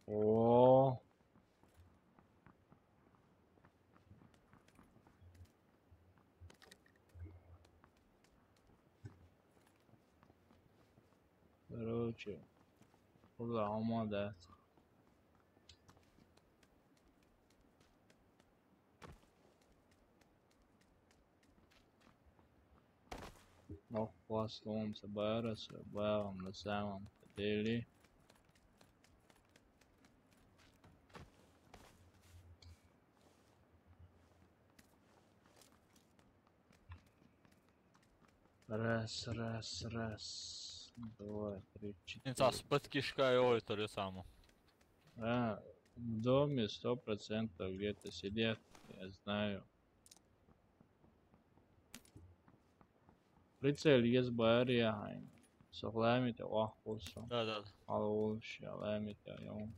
О. Короче, куда ама да. Ох, класс, он собирается, бавам на самом деле. Раз, раз, раз. Два, три, четыре. Инца спыткишка и ой, то ли само. А, в доме сто процентов где-то сидят, я знаю. Прицел есть, барья, ай. Со ламит, я, вах, курсо. Да, да, да. Алол, ща ламит, я, ё.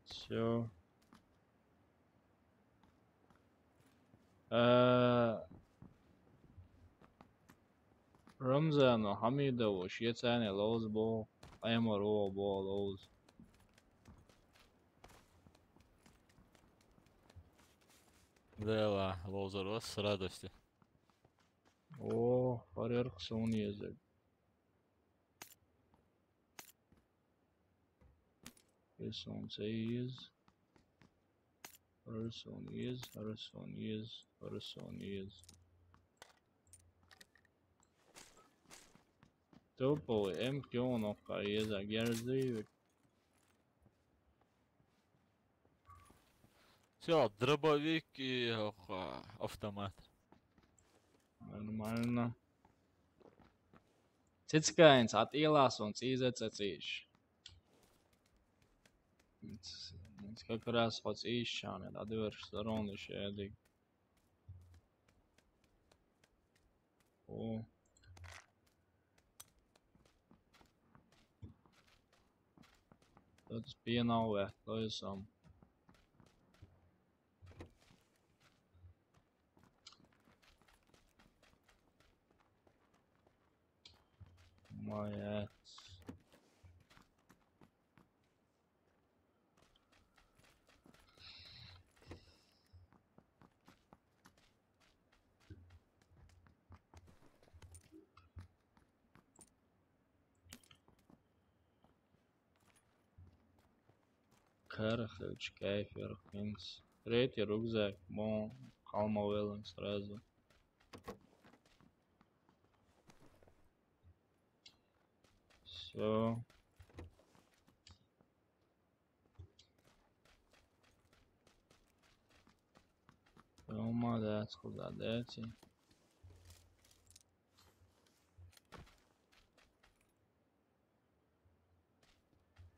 Всё. Э, Рамзану Хамидович, ецяне лоз бо, эмор о бо лоз. Дела, лозер, с радостью. О, фарер хсун езек. Person says. Person is, person is, person is. Топовый М Q он окка еза герзы. Всё, дробовик и, ох, а, автомат. Нормально. Цицкаинц, от Илас он циза цициш. Как раз хоть ища, да, дверь в сторону ещё эдик. О. Тут спина уве, то есть сам. Молодец. Карахович, кайфер, хинс. Третий рюкзак, мо, калма велен сразу. Всё. Молодец, куда дайте.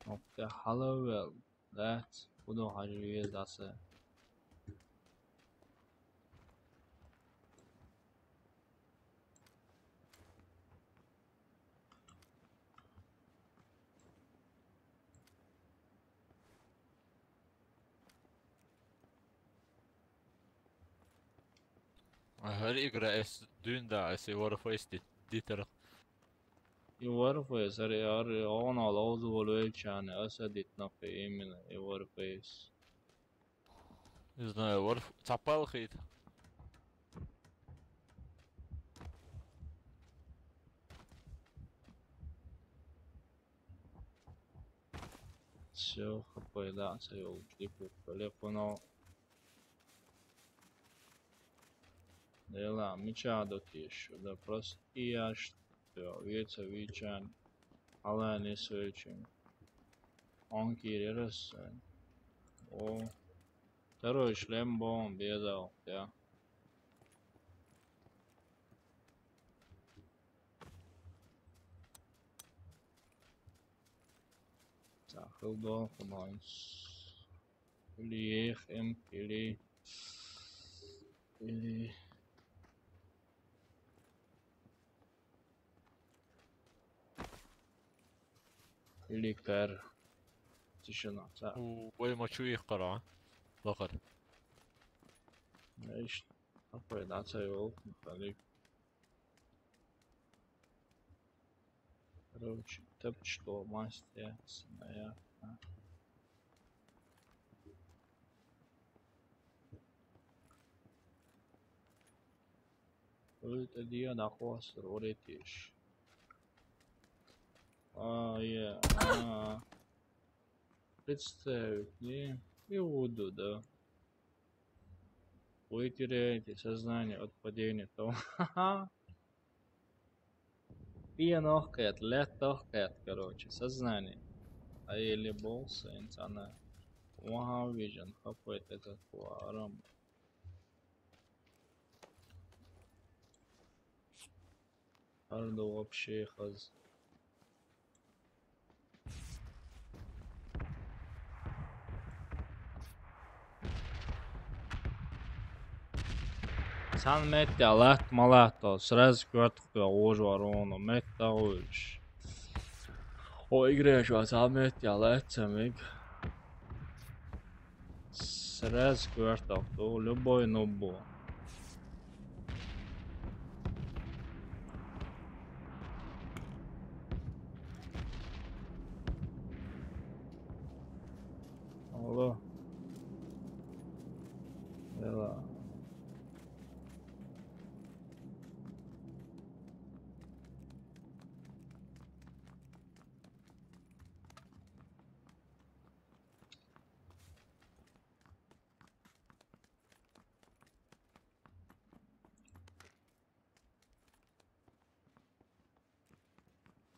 Окта халавел. Дать. Буду хажу ез дасы. Ай, гьар игра эс дюйнда, эс и Warface ди-, дитер. И Warface, ари, ари, она лаузу волвелчане, аса дитнахи именно и Warface. Не знаю, Warf-, цапал хит. Всё, хапай, да, цаёлыч, дикук, пелепуно. Дела, мича дотиш, да просто и аж, всё, веца вичан, алан и свечен. Он кири рассен. О, второй шлем бом, бедал, я. Так, хылдон хуманс. Или эх, эм, или, или, или кар. Тишина. Так. У, ой, мачу их кара. Лохар. Эш, хапай, да, цаёл, махалик. Короче, топчто мастер, сная. Ой, это диа нахуастер, оретиш. А, я, а. Представить, не? И воду, да. Вы теряете сознание от падения, то. Пиянохкет, леттохкет, короче, сознание. А или болса инсана. Ваха вижен, хапает этот арам. Ардо вообще хаз. Сан меття лат малато, сразу кёртхто ож вароно, метта ож. О, игреш ва сан меття лат самик. Сразу кёртхто, любой нубу. Алло. Дела.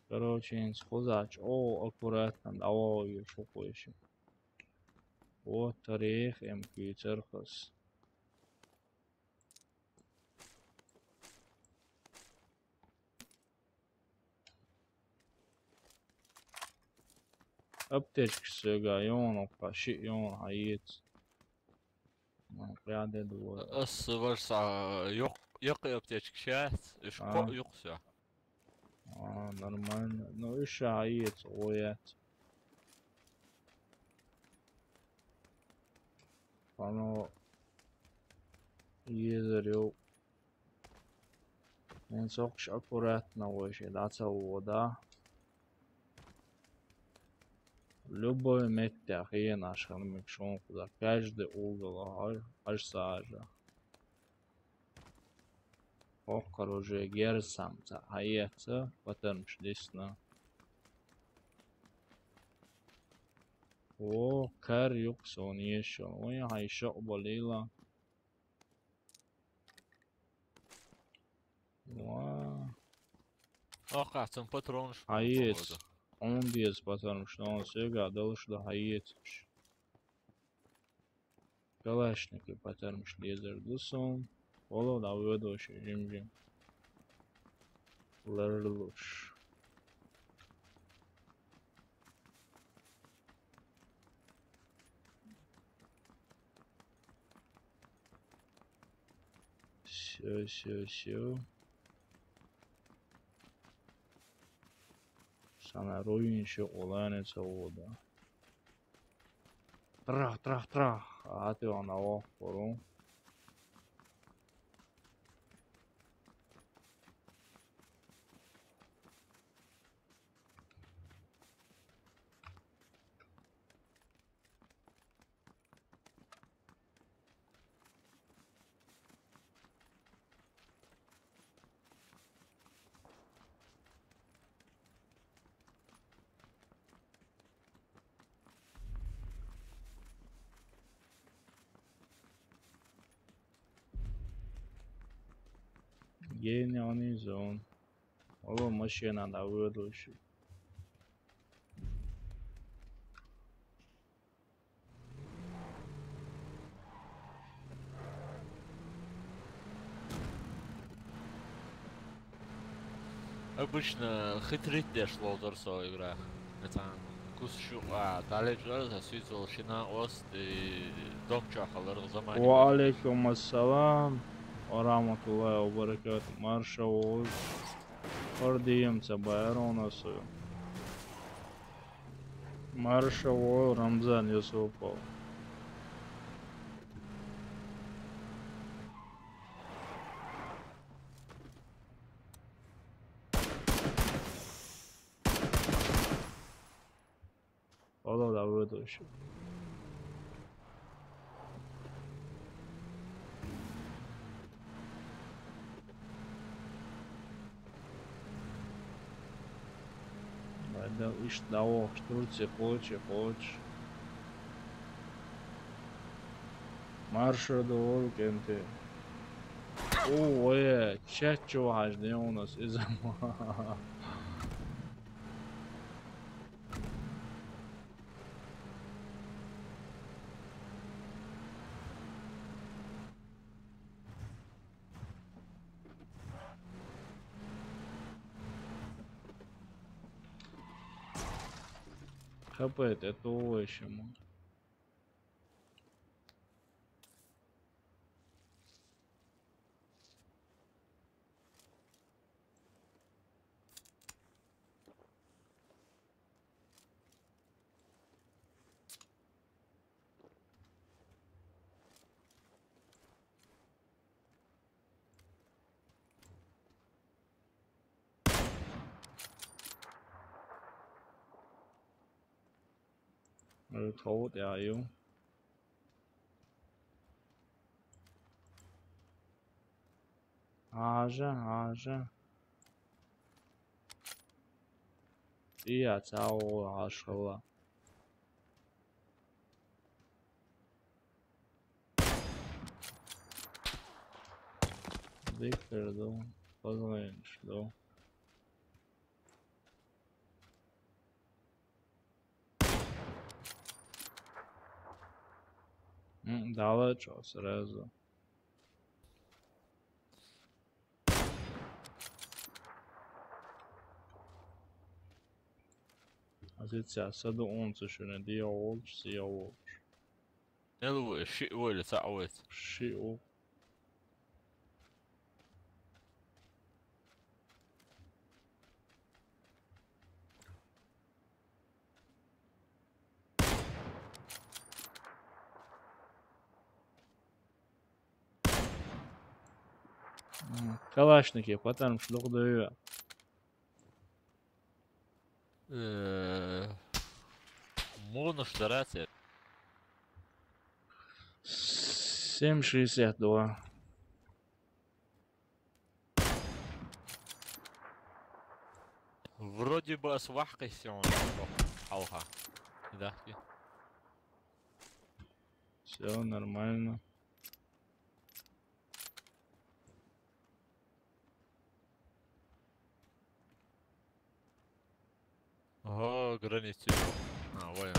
Короче, инс хузач. О, аккуратно, давай её шукуешь. Вот, орех, эм кюцерхос. Аптечка сёга, ён, опа, ши, ён, хаец. Ну, пряде дуо. Ас варса, ёк, ёк аптечка шас, иш А. ко юкса. А, нормально. Ну, иш хаец, оят. Оно езарё. Мен сокш аккуратно вообще, да, целого, да. Любой меття хиен ашханмик шон куда. Каждый угол, аж, аж сажа. Ох, оружие герсам, ца, хаяца, потом шлисна. О, кар юксон ешо. Ой, хай шо болила. Ва. Ох, а цум патронш. Хаец. Он диез патронш, но он сёга дальше да хаец. Калашники патронш лезер дусон. Оло да выдош жим-жим. Лерлуш. Всё, всё, всё. Сана руин ещё олане целого, да. Трах, трах, трах. А ты вон, алло, пору. Гениальный зон. Оло машина да выдуши. Обычно хитрить деш лодыр со игра. Этан кус шуха далеч лар, сюзол шина ост и дом чахалар замани. Ва алейкум ассалам ва рахматуллахи ва баракатух. Марша вош. Ордием ца байрона сою. Марша вош, Рамзан Юсупов. Оло да выдуши. Байда иш давох, Турция, хоче, хоче. Марша доор кенте. О, ой, чат чего хаж не у нас из. Капец, это овощи, мон. Э, товут я ю. Ажа, ажа. Ия, цао, ашхала. Виктор, да. Позвонишь, да. М, дала чё сразу. А здесь я саду он сушуна, дио волч, сио волч. Нелу ши уэль са уэс. Ши у. М, калашники, потому что дух даю. Э, можно стараться. Семь шестьдесят два. Вроде бы с вахкой всё он. Алха. Да. Всё нормально. Ага, границу. А, вай.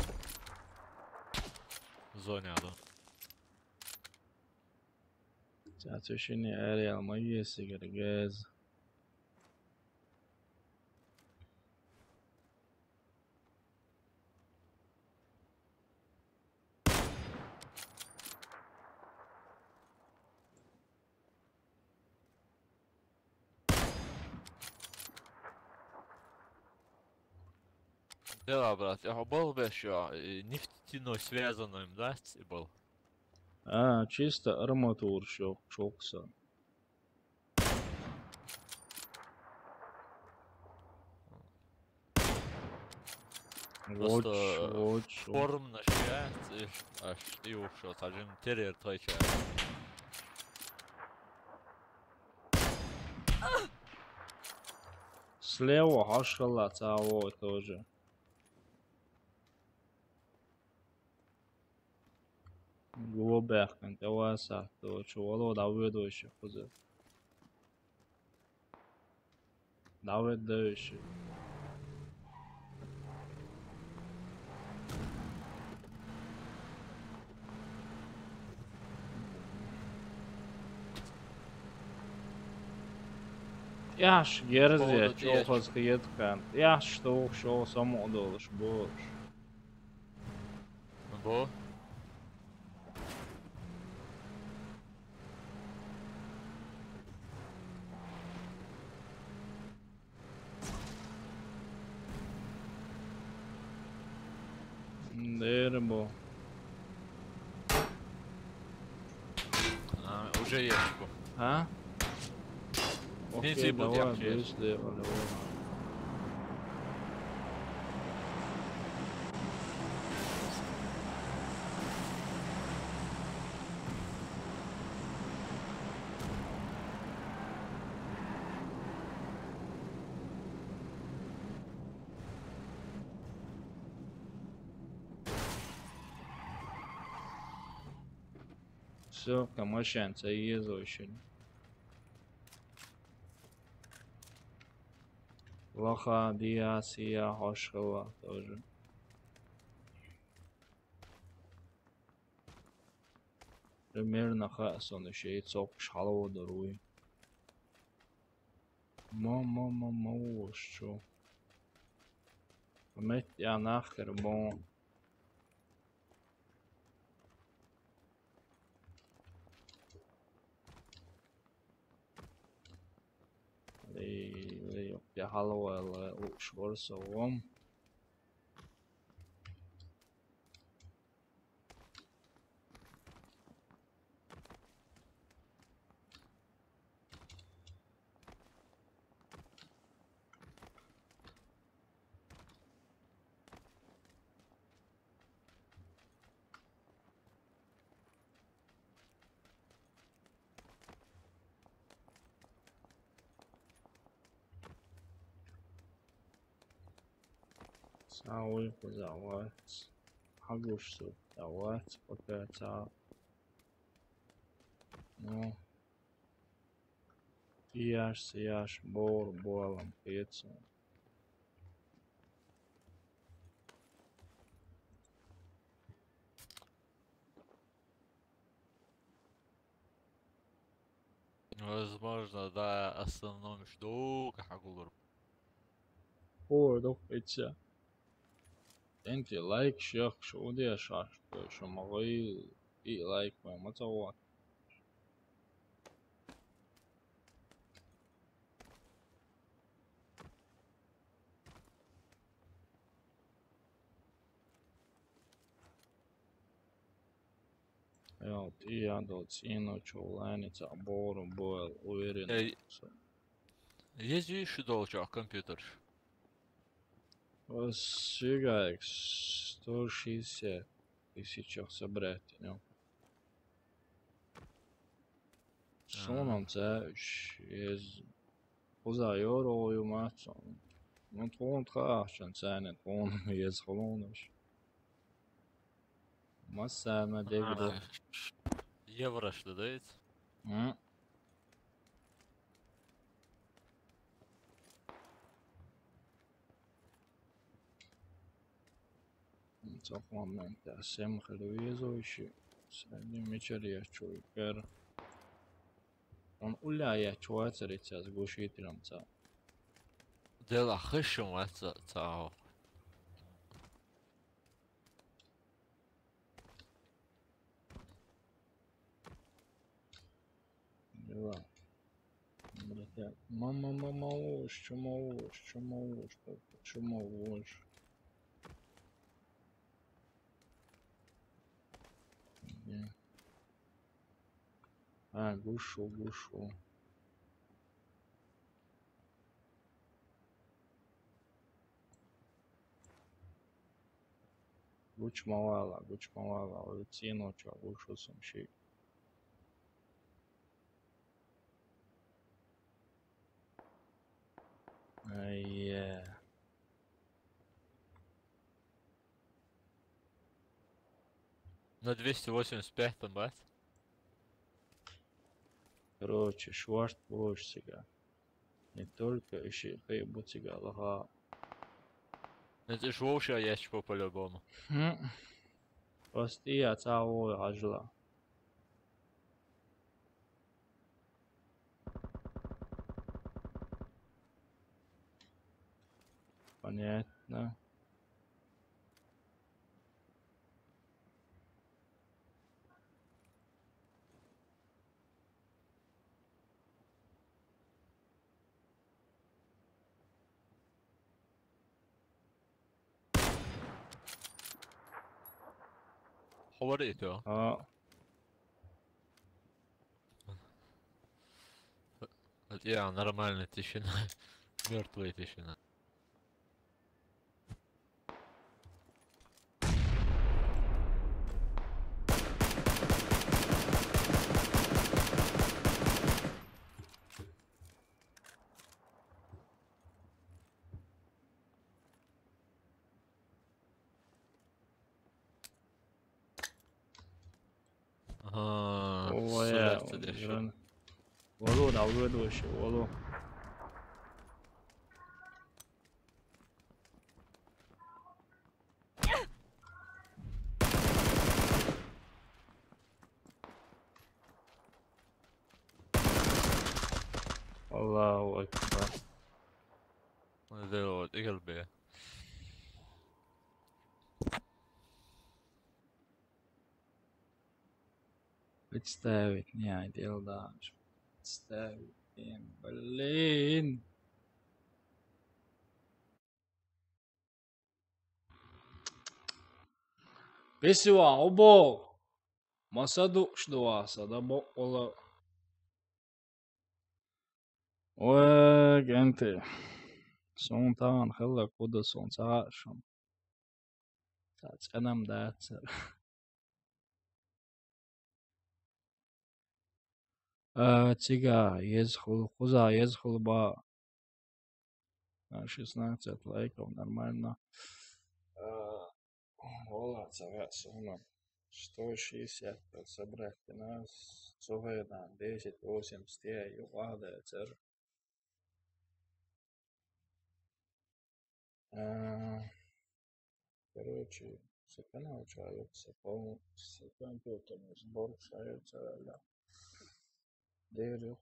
Зоне, да. Цацушини ареал магия сигар гэз. Дела, брат, я был бы ещё, э, нефтяной связанным, да, с-, был? А, чисто арматур ещё, чокса. Просто воч, воч, воч. Форма на счастье, аж ты ушёл, один терьер твой чай. Слева хашхала цао тоже. Глубяхкан, давай са, то чё, вало, да, выдойся, кузы. Давай дальше. Яхшы, герзия, чохоз хиет кан. Яхшы, что шо само долуш бош. Бо. Дербо. А, уже есть. А? Окей, давай, давай, быстрее, давай. Всё, камашан, ца езо ишин. Лаха, диа, сия, хошхава тоже. Примерно ха сон иши цокш халаводар уй. Ма, ма, ма, ма, уж чё. Мет я нахер бон. Лей, лей, я халавал, уж ворсо вом. Сауй кузавац. Хагуш су давац, опять а. Ну. Сияш, сияш, бор, болам, пецу. Возможно, да, основном жду, как гулур. О, да, пеця. Энти лайк шах, шо удия шаш, то шо магай и лайк ма мацава. Йо, ти я доц ино чуланица бору бойл уверен. Ей, езю ши долча компьютер. Сигаек сто шестьдесят тысяч собрать, ну. Сонам це ш-, ез хуза ёро ю мацон. Ну, тон тха ахчан цене, тон ез холонуш. Масса ма дегро. Евро что дает? М. Цох момент, а, сем хлюезо ищи. Среди мечер я чуй кер. Он уля я чуацари час гушитрам ца. Дела хышым ца, ца. Дела. Братья, мама, мама, уж, чума, уж, чума, уж, чума, уж. А, гушу, гушу. Гучмалала, гучмалала, ой, циноча, гушу сумши. Ай, э. На двести восемьдесят пять там, бать? Короче, шварт больше сега. Не только иши хай буцига лаха. Это ж вовше ящик по-любому. Хм. Просто я цао хажла. Понятно. Ховар ито. А, Вот я нормальная тишина. Мертвая тишина. Ага, ой, соряться дальше. Валу, да, валу. Аллаху акбар. Зеро, игалбе. Представить не хотел даже. Представить, блин. Песива, обо. Масаду, что аса, да бо, ола. Ой, генте. Сон таган хелла куда сон цагашам. Та ценам да цер. А, цига, ез хул, куза, ез хул ба. А, шестнадцать лайков, нормально. А, ола, цага, сона. Сто шестьдесят собрать у нас. Цога на десять восемьдесят, я, ю, ада, цер. А, короче, сакана учаётся, пол-, с компьютерный сбор шается, да. Дерюк.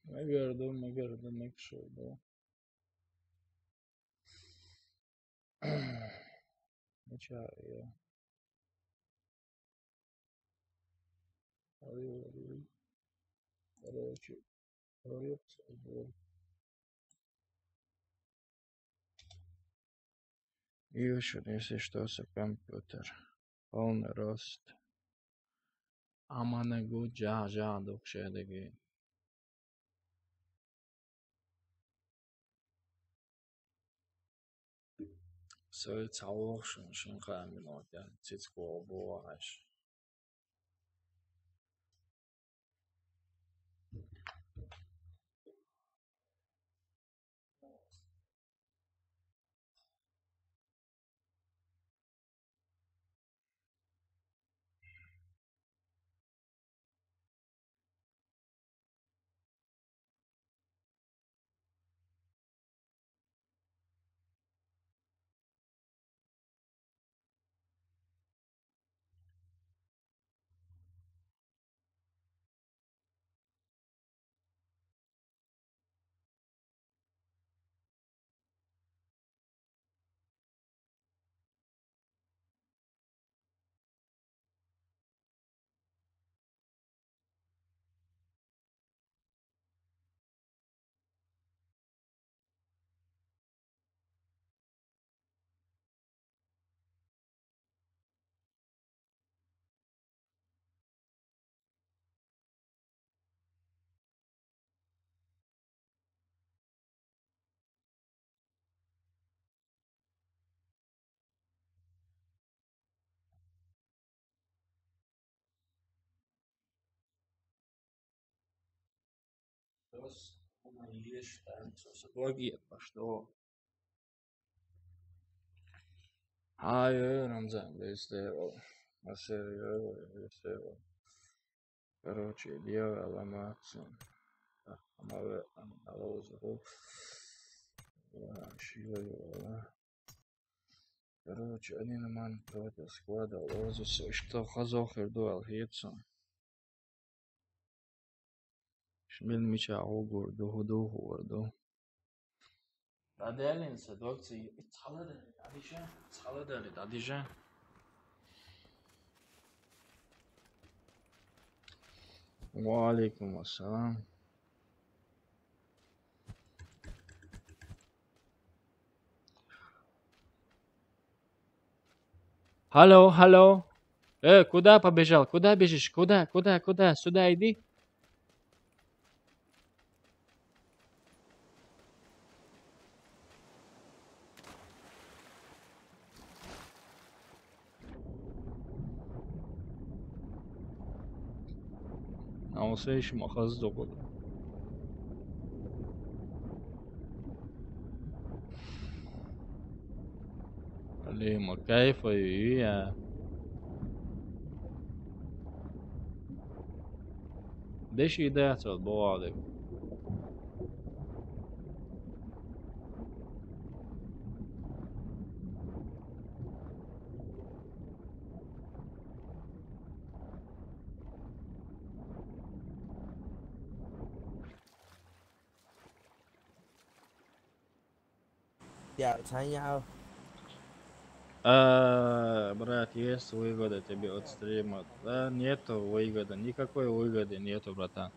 Мегерду, мегерду, мекшерду. Ничего, я. Ой, ой, ой. Короче, ой, ой, ой. И ещё, если что, со компьютер. Полный рост. Амана гу жа, жа, дух шедеги. Сой цаох шин, шин хамин отя, цицко обуаш. Ай, ой, Рамзан, бесте, о. Асер, ой, бесте, о. Короче, левая ломаться. Так, маве, ам, алоз, о. Ва, шива, ва. Короче, они на ман против склада лозятся. Что, хазохер дуал хитсон. Шмель мича огур, духу, духу, ду. Раделин са докци, цхаладали, адиша, цхаладали, адиша. Ва алейкум ассалам. Алло, алло. Э, куда побежал? Куда бежишь? Куда, куда, куда? Сюда иди. Наусейшим ахаз докуда. Алима, кайфа, я. Деши да цот бовадик. Я, цаня. А, брат, есть выгода тебе от стрима? Да, нету выгоды, никакой выгоды нету, братан.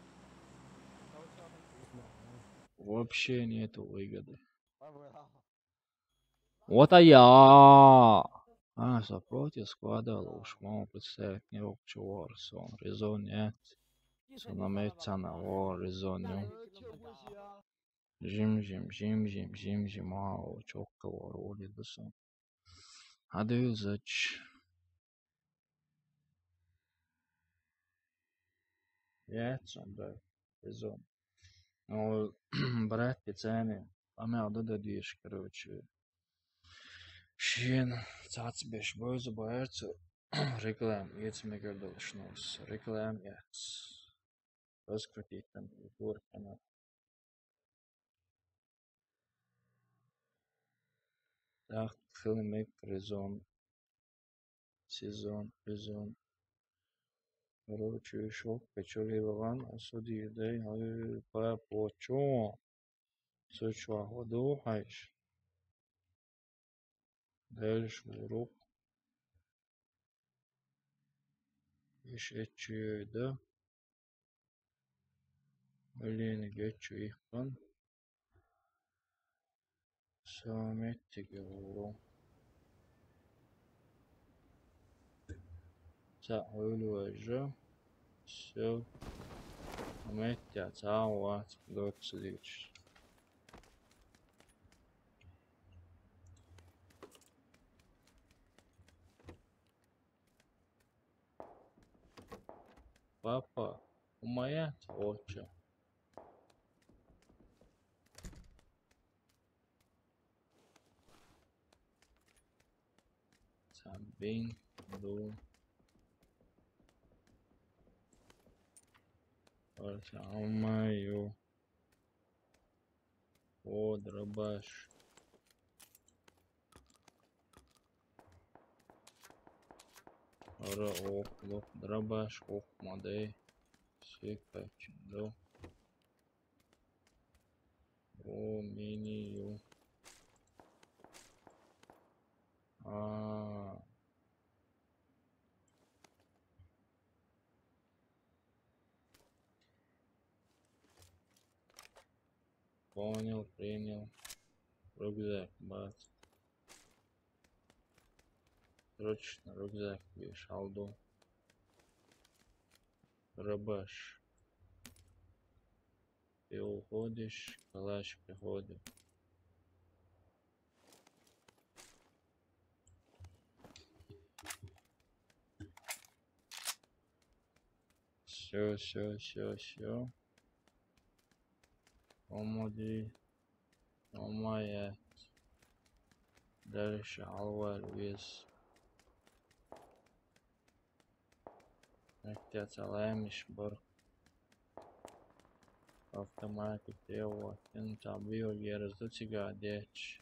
Вообще нету выгоды. Вот а я. А, сопротив склада лучше, мама представить не общего Warzone. Резон нет. Санамет цана, о, резон нет. Жим, жим, жим, жим, жим, жим, а, о, чётко, о, роли досо. Адвил зач. Я, цон, да, резон. Но, брат, пацаны, а мы отдадим, короче. Шин, цац беш, бой за боярцу. Реклам, ец мегардал шнус. Реклам, ец. Раскрутить там, егор, канал. Так, хилмик, резон. Сезон, резон. Короче, шок, печали ваган, осуди, дай, ай, па, почо. Сочва, ходу, хайш. Дальше урок. Иш эчи, да? Блин, гечу их пан. Саметтиге уру. Ца ойлу же. Всё. Меття, ца уа, ца дочь. Папа, у моя очи. Сабин, ду. Ой, самаю. О, дробаш. Ара, ох, лох, дробаш, ох, мадей. Сикач, да. О, меню. А. Понял, принял. Рюкзак, бац. Срочно рюкзак вешалду. Рабаш. Ты уходишь, калаш приходит. Всё, всё, всё, всё. Помоги. Помоги. Дальше алвар вес. Mektiet alēmiš bur. Автоматика, вот, ин там био герзу цигадеч.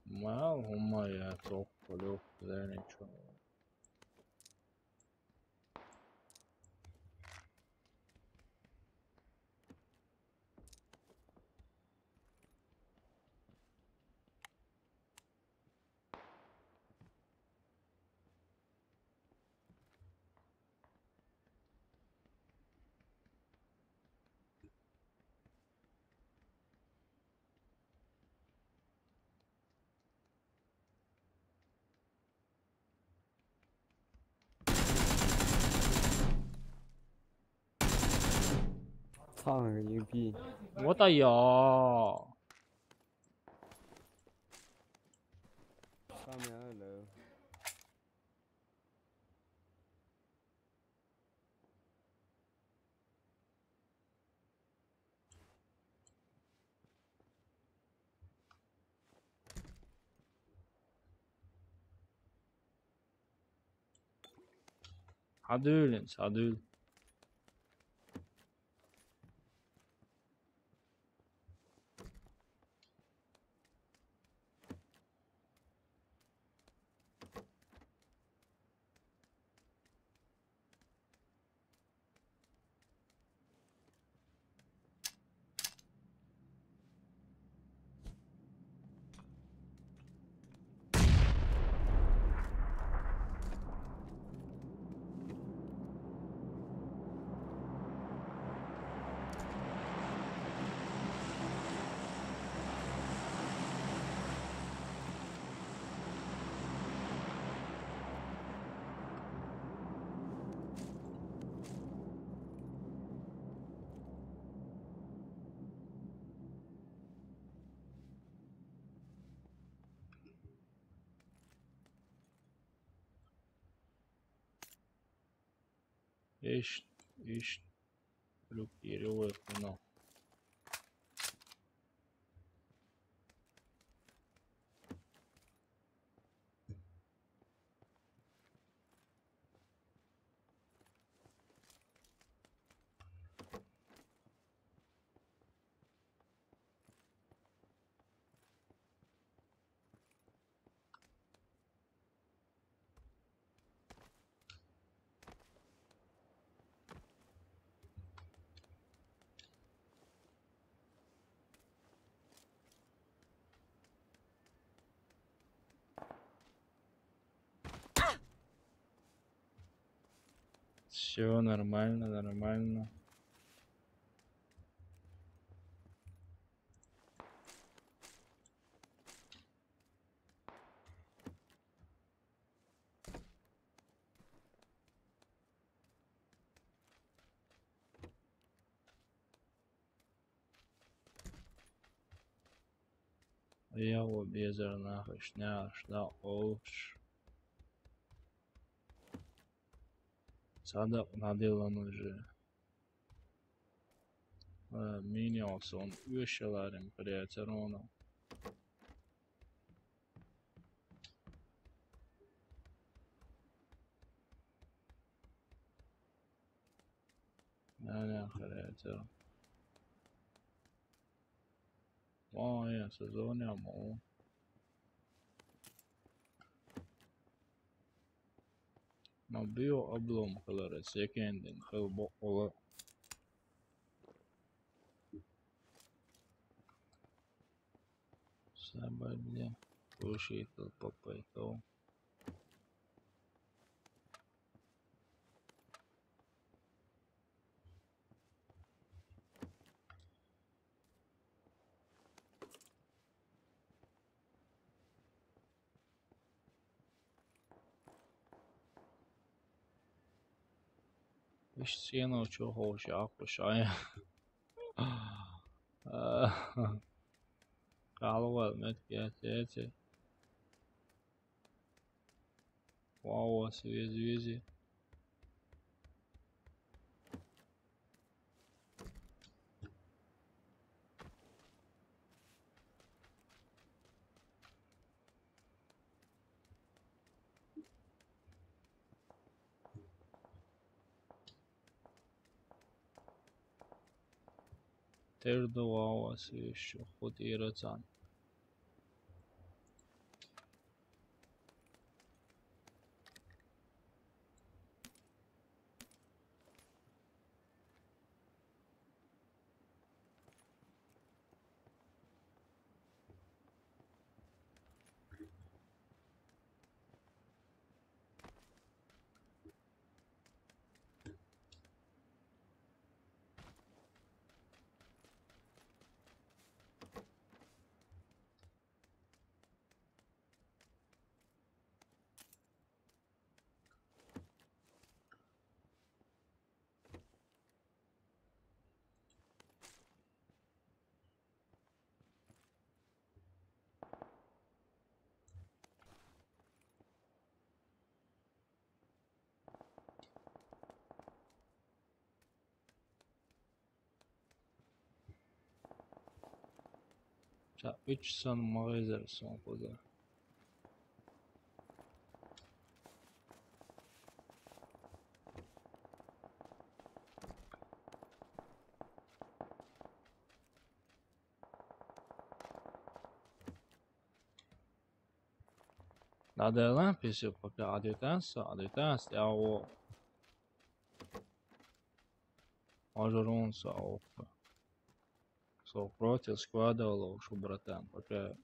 Мал, ума я ток полюк, зеничо. Fuck you, B. What the hell? Fuck me, hello. Hadülin, hadül. Ишт, ишт, люк ири войкуно. Всё нормально, нормально. Я вот безер нахуй, шня, шна, олш. Сада надела уже. Э, миниалса он ещё пряцероно. Нана харятер. Вай, сезон я мо. Ма био облом калара секендин хел бо ола. Сабадя. Слушай, тут попайтал. Иш сено чё хочешь, а кушай. Калвал мет гетете. Вау, связи, связи. Тер ду вавас ещё хутирацан. Ца, уьч сан магазин сан куда. Надо лампы всё пока адвитанса, адвитанс, я о. Ажурун са опа. Со против складывал ушу, братан, пока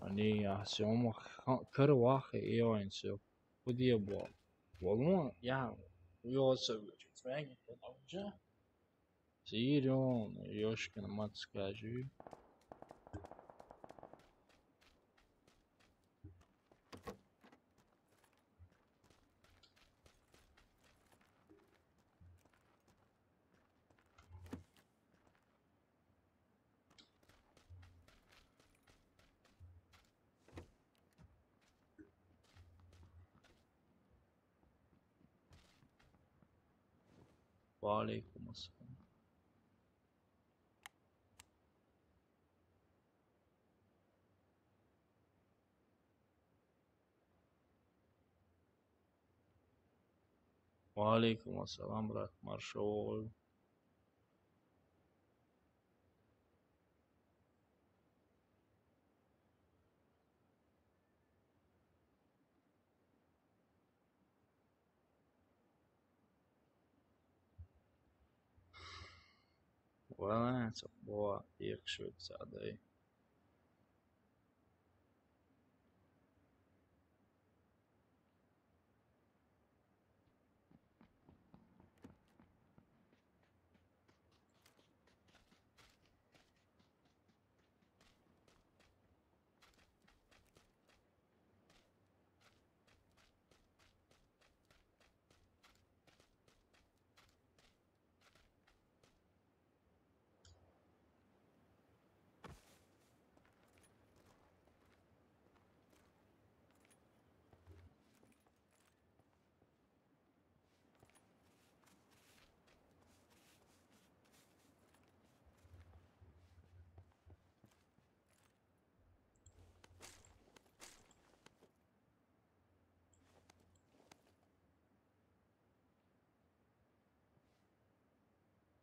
они, а, съёмок ха-, кыр вахи и он всё. Куда бо? Волну, я, уёса, чуть свяги, потому что Сирион, ёшкин мать, скажи. وعليكم السلام. وعليكم السلام, брат, маршо. Валанса бо икшвит садай.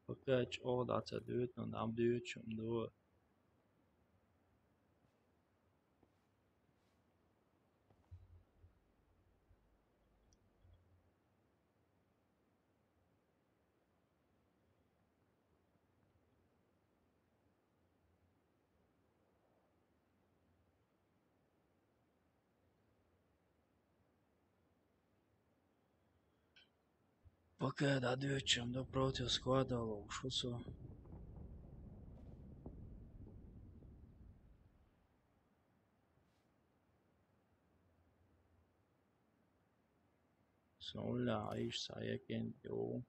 Пока чё, да, ца дают, но нам дают, чем дают. Пока да дючем, да против склада лучше. Соля, аиш саякен, йо.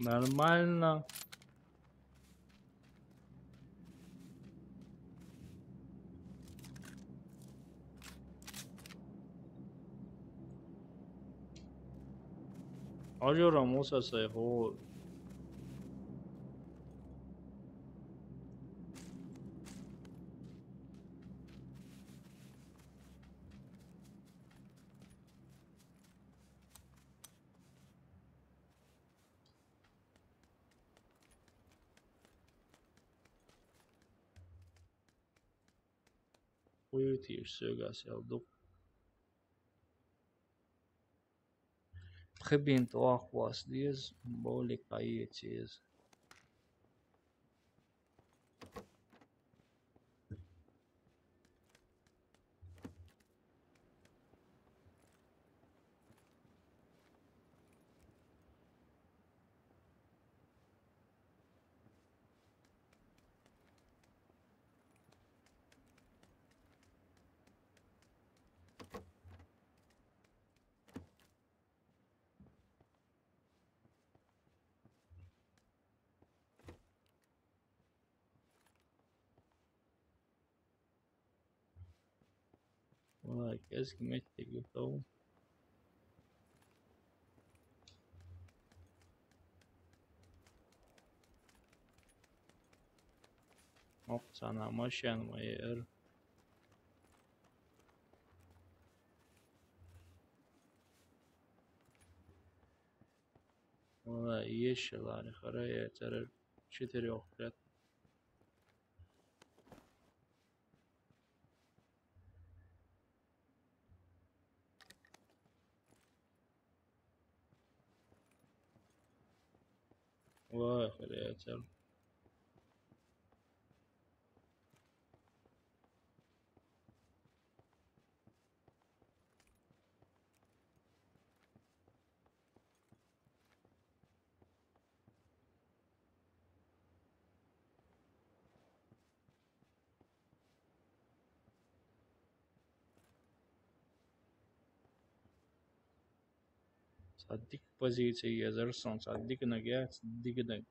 Нормально. Ажора муса сай хо. Уютир сёгас ялдук. Пхыбин туах вас диз, боли каи чиз. Валай, кез кимет тегип тау. Ох, сана машан майыр. Валай, ешелар, харая, царар, четырёх ряд. Вай, хрен. Саддик позиция язарсан, саддик нагя, саддик наг.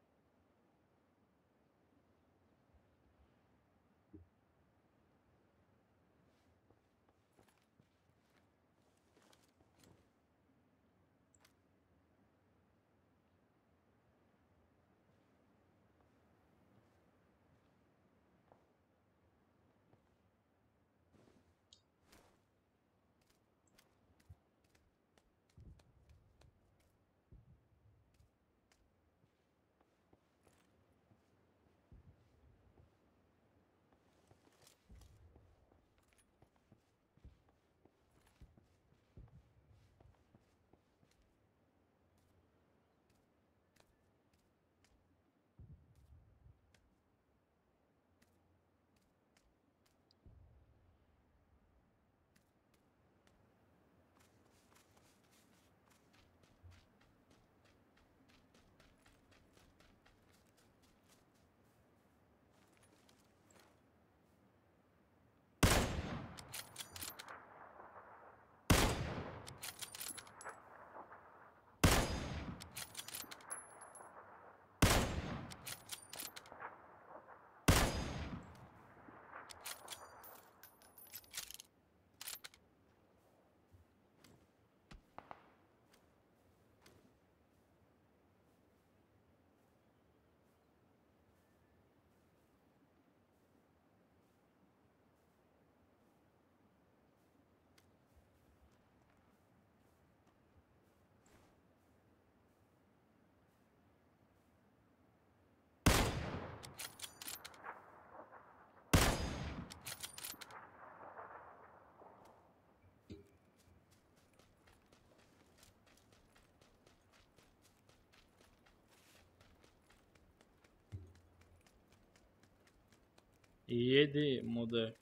Еди мода.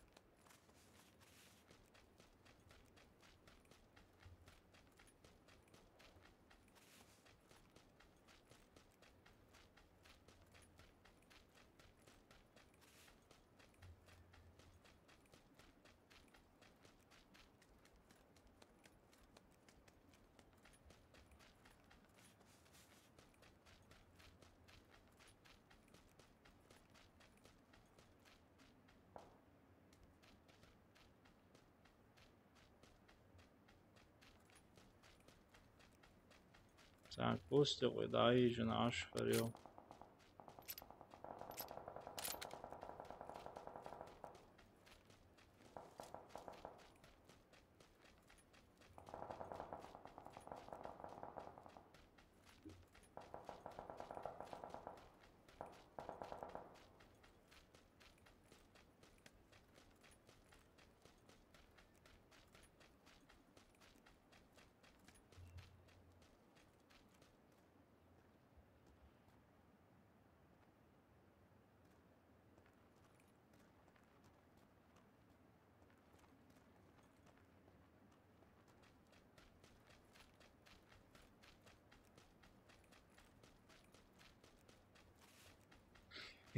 Так, кустикъ вай дӀайижина ашхар ю.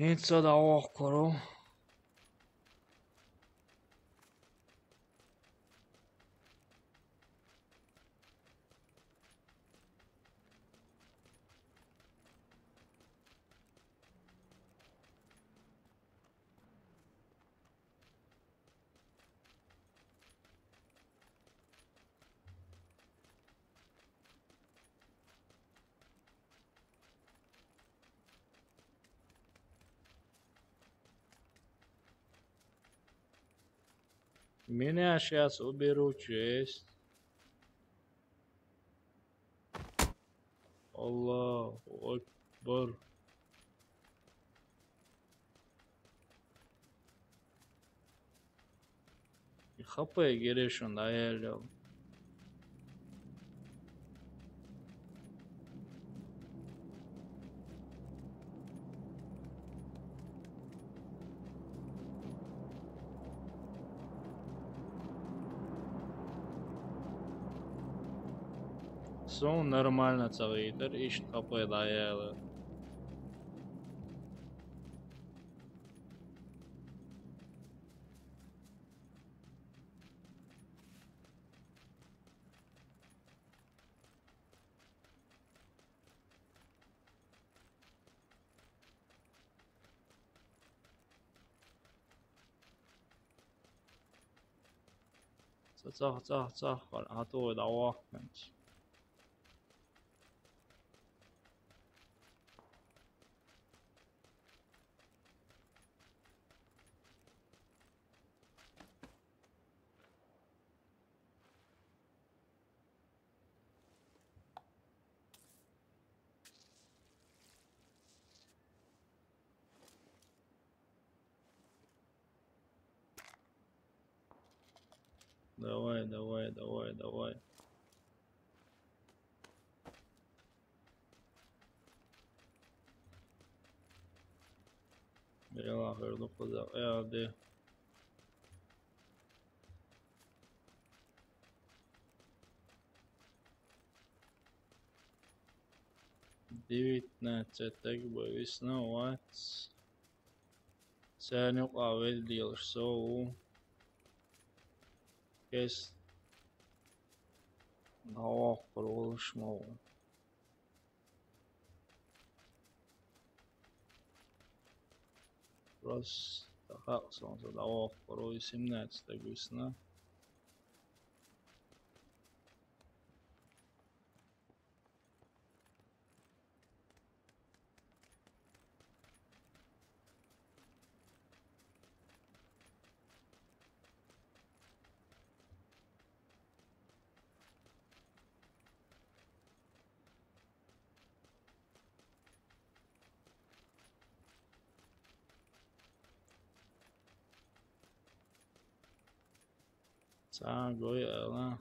Ин ца дӀавахкаро. Меня щас уберут, жесть. Аллаху акбар. ХП гереш он дӀаяьллал. Сона нормально ца гӀийтар, иштта хапай дӀаяьлар. Ца, цах, цах, цах, хӀатӀа дӀавахканча. Давай, давай, давай, давай. Бела херну куда? Э, де. Девятнадцать, так бы весновать. Царна юкъа велдийлаш со ву. Кес дӀаваккхар волаш ма ву. Просто хакъ сон са дӀаваккхар ву, и семнадцать стаг висна. Цхьа гой ала.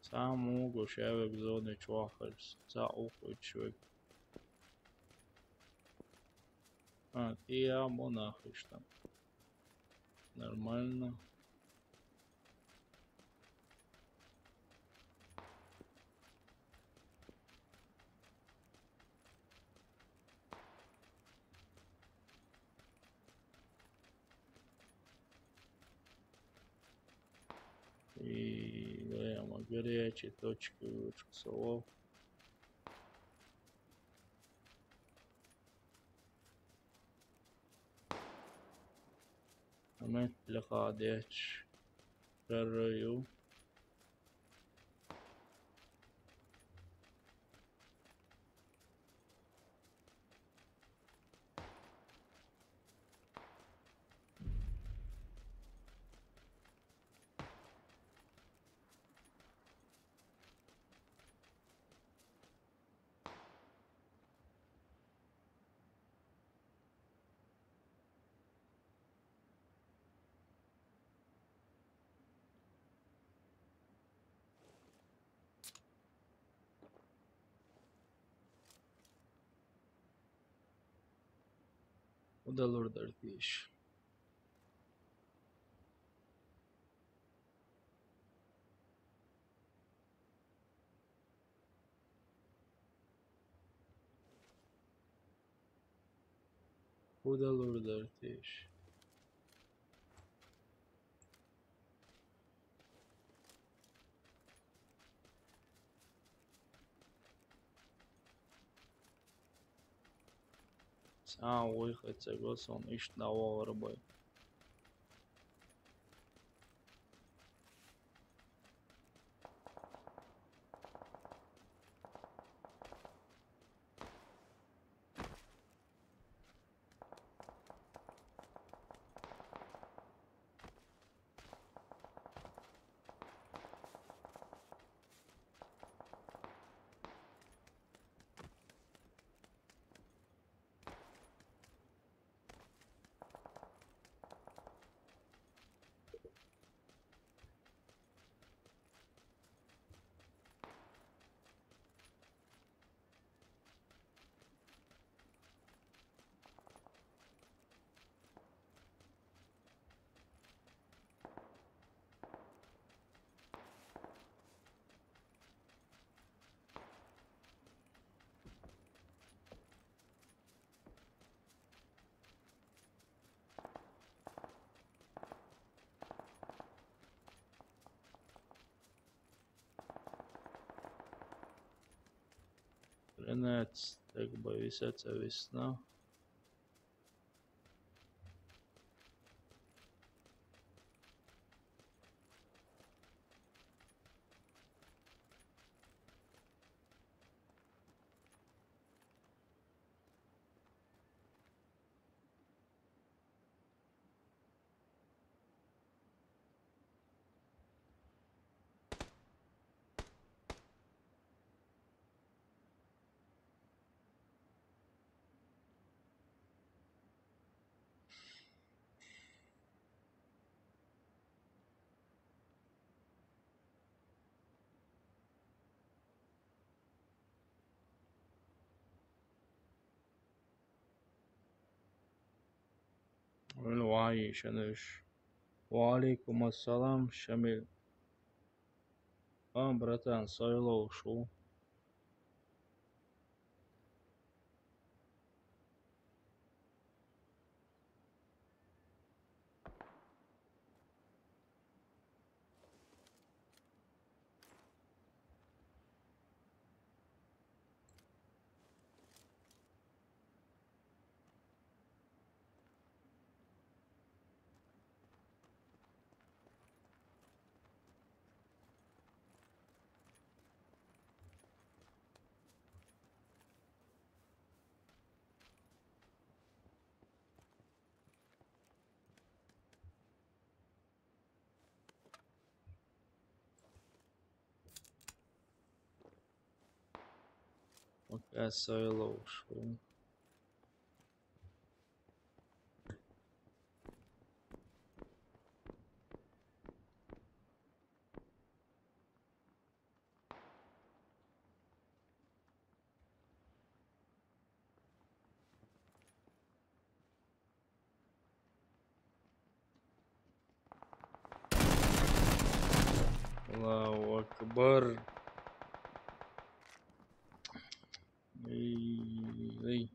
Цхьа мугу шевек зоны чохарс. Цхьа ухуч век. А, ти я монахиш там. Нормально. И, да, я могу горячие точки вычесывал. Амин, лихадеш. Рараю. Удалурдар тийш. Удалурдар тийш. Цхьа вуйхицего сон иштта дӀавахар бай. Тринадцать, так бы висеца весна. Валейкум ассалам, Шамиль. А, братан, сайлов шу. Пока сайлов шу. Аллаху акбар. Эй, эй.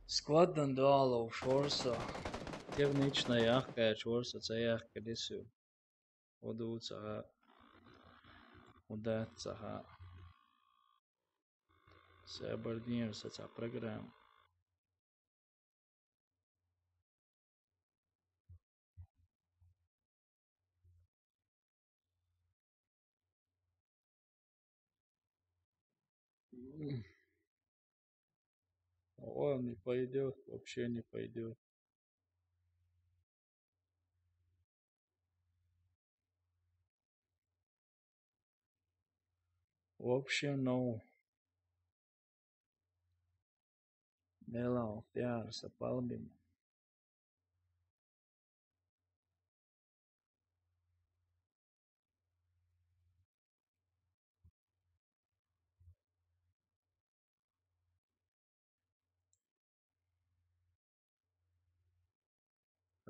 Складдан доалов шорса. Технично яхкач шорса, ца яхка дису. Удуцаха. Удацаха. Сабардинер саца программа. О, не пойдет, вообще не пойдет. Вообще, ну. Мелан, пиар, сапалбим.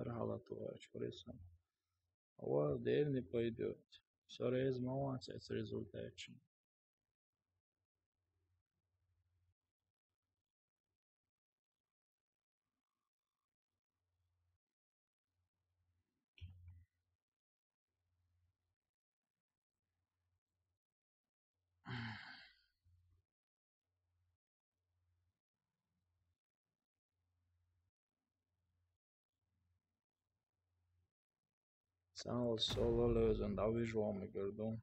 Ара хьалатуачу рисам. Ва дерни пайдёт. Со реза ма вац эцу результатчун. Цхьа сало лоьзан дӀавижа ван мегар ду.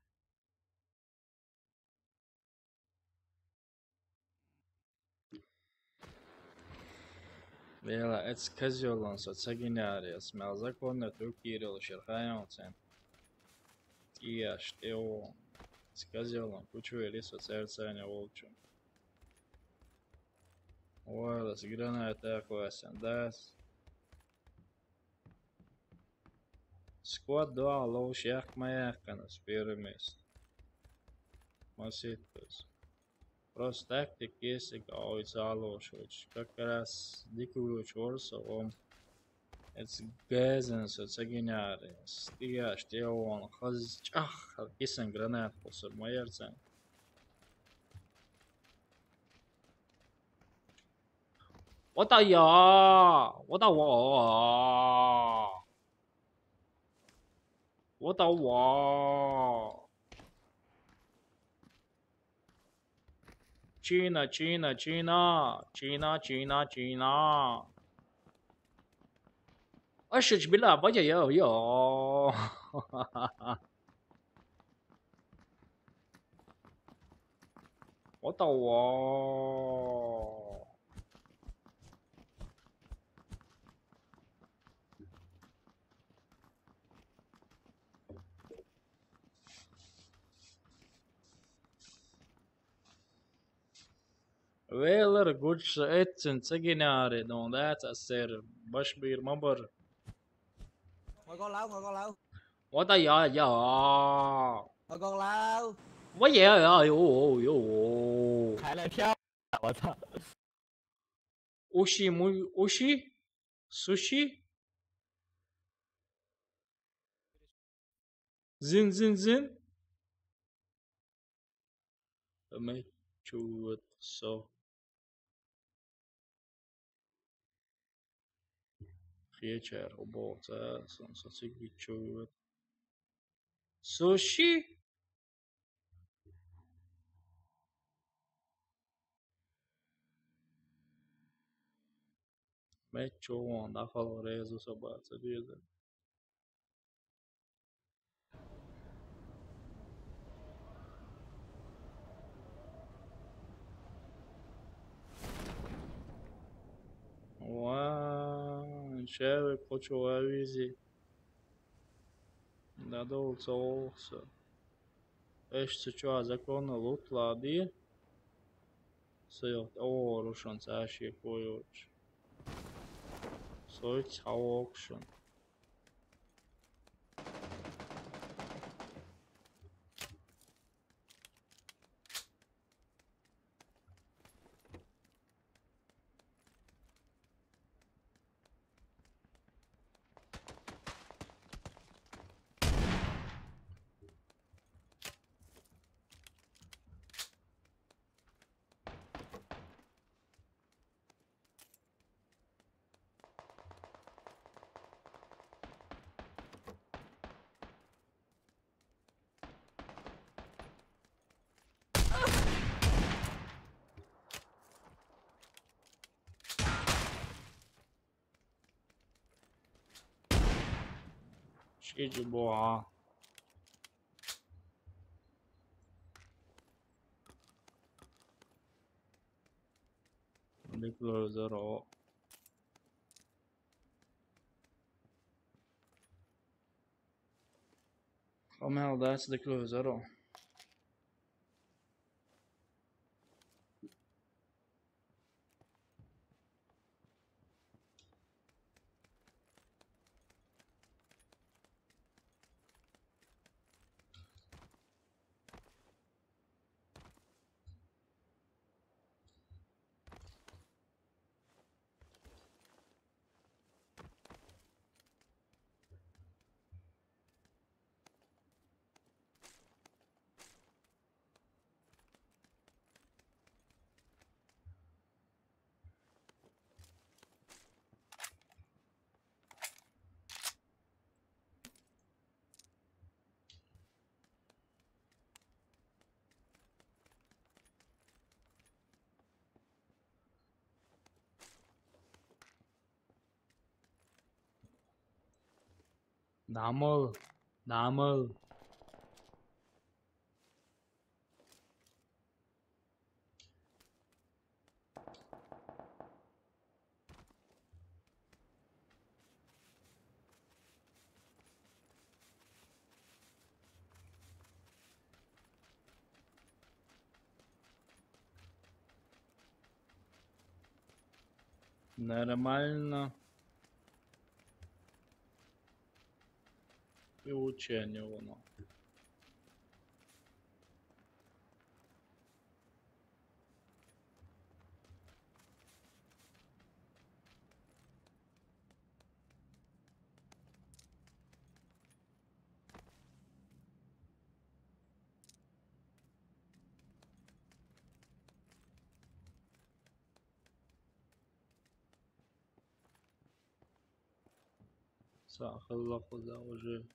Вела, эц козёлан со ца гинарес, мел законно тюркийрал шерхаялцен. ТӀеш тӀево. Эц козёлан кучуэли со церцаня волчу. Вайлас граната квасен дас. Сквад дуа лоуш яхъ ма яхъана с первое место. Маситтас. Просто тактик есть, а ой цалош вуч. Как раз дикуюч ворса ом. Эц газен со ца гинаре. СтӀеш тӀево ван хаз чӀах кисан гранат кусар ма ярцан. What the я? What the ва? What the ва? Чина, чина, чина. Чина, чина, чина. Ашич била, бая, я, я. What the ва? Велар гуча эццин ца гинаре, дон дац асер башбир ма бар. Ngồi con láo, ngồi con láo. What the я, я? Ngồi con láo. What я, я, yo, yo. Thái Lan theo. What the? Уши, му-, уши? Суши? Зин, зин, зин. Мечует со. Хечер убоца, сон со сигичует. Суши? Мечуон, да, фал резу собаца, деза. Ва, шевик хочу авизи. Дадолца олса. Эш цу чуа законна лут лади. Сойот орушан цаши койоч. Сойт хавокшан. Ши жи буа. Дик лозеро. Хамел дас дик лозеро. Намыл, намыл. Нормально. И учение воно. Сахалла куда уже.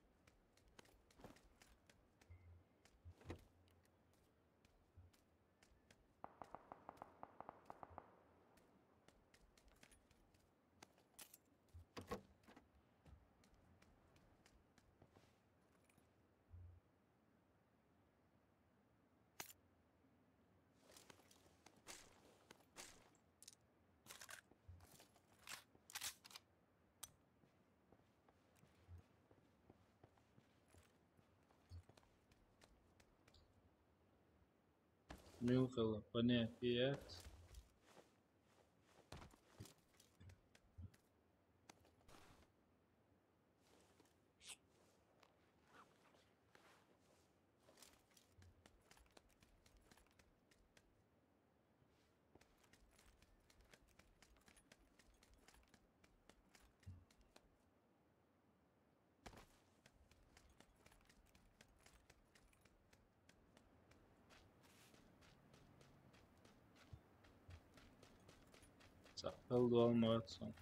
Мюнхен понятие. Сахал долмаат соң.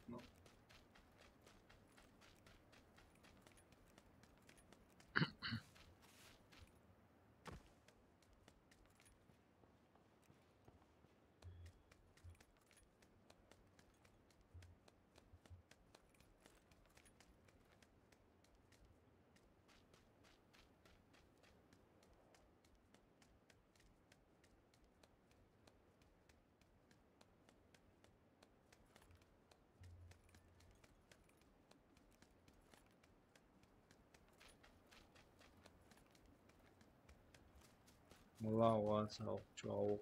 Мула уанса чуау.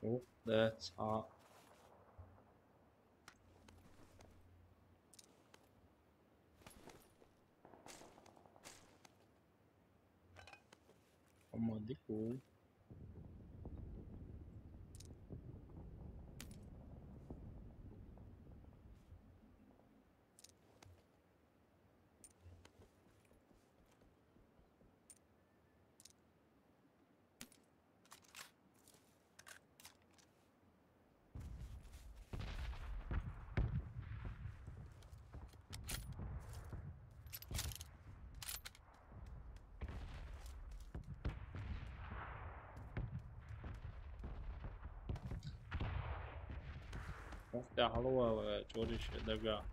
Oh, that's hot. Come on, the cool. Ох, тээ халуун байгаа, чориш дагаа.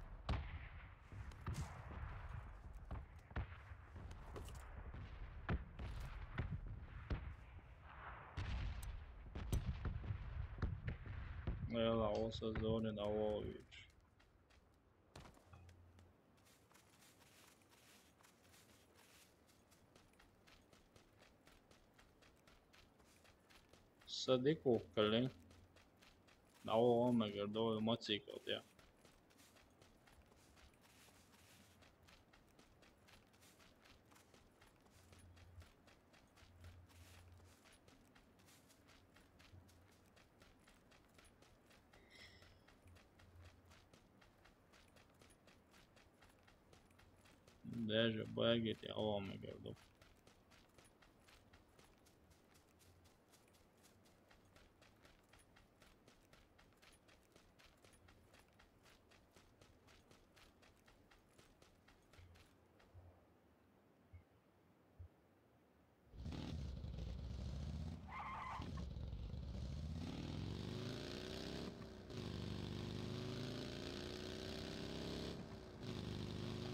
Ела, оса зоны на ловиш. Tad dikkuhkkelin. Dao, megel dao, mocikot, ja. Даже багет, ja, o, megel dao.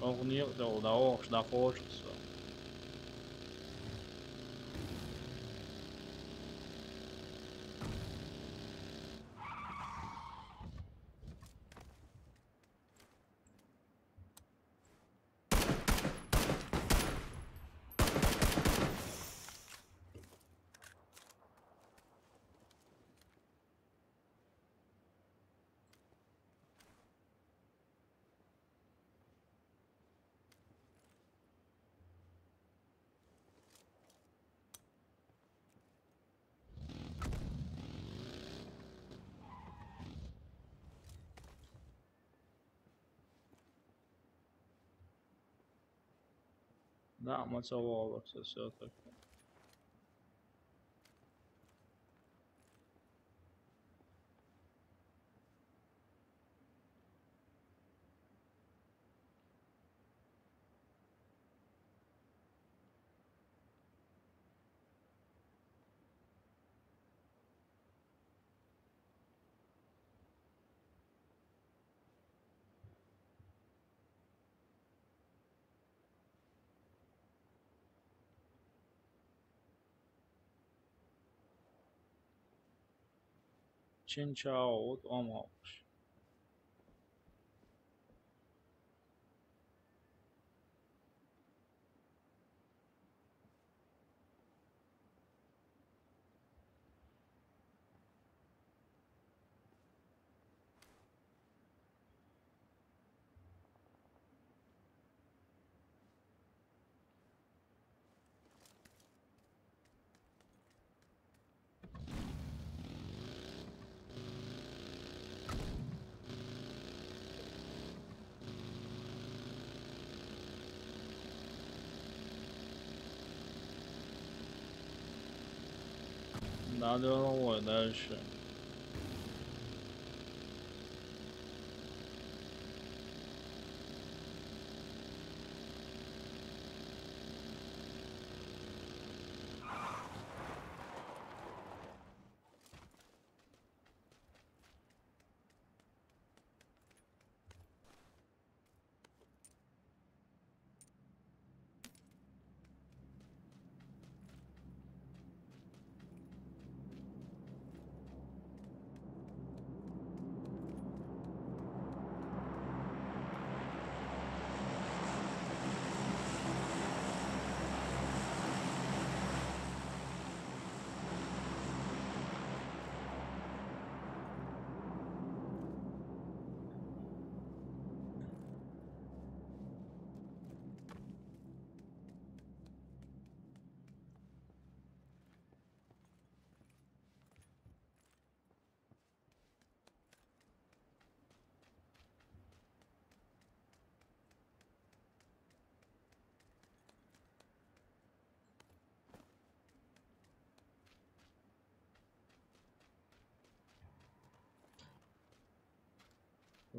Ох, нет, да, да, ох, да, хочется. Да, мы целого всё-таки. Чинчао, вот омалш. Надо новое дальше.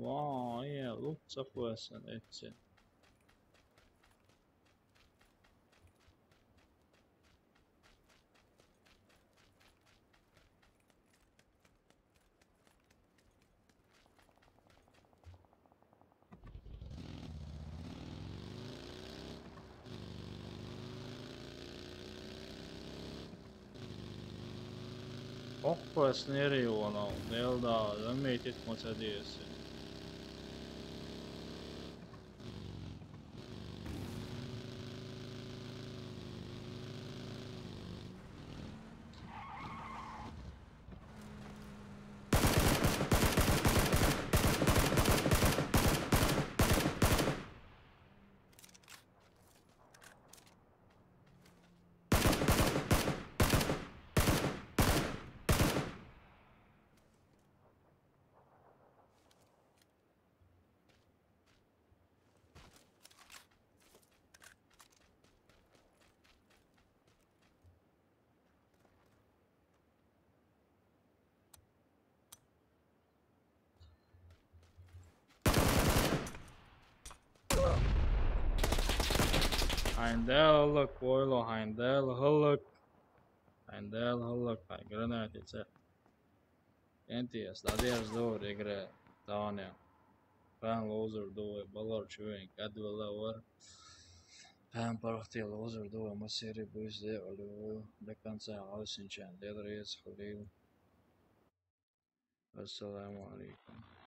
Vau, jā, lūk, saplēsen etsi. Okko es nerjuonau, neldā, lämmitit mocadiesi. Хьайн Дала хӀаллак, ойло, хьайн Дала хӀаллак. Хьайн Дала хӀаллак, хьайн гранатица. Энтиас, дӀадерза дора эгра тане. Пан лозур ду вай, балар чуен, кадвала вар. Пан парахти лозур ду вай, масери буйс де олю. До конца гӀалсинчан, Дела рец хулил. Ассаламу алейкум.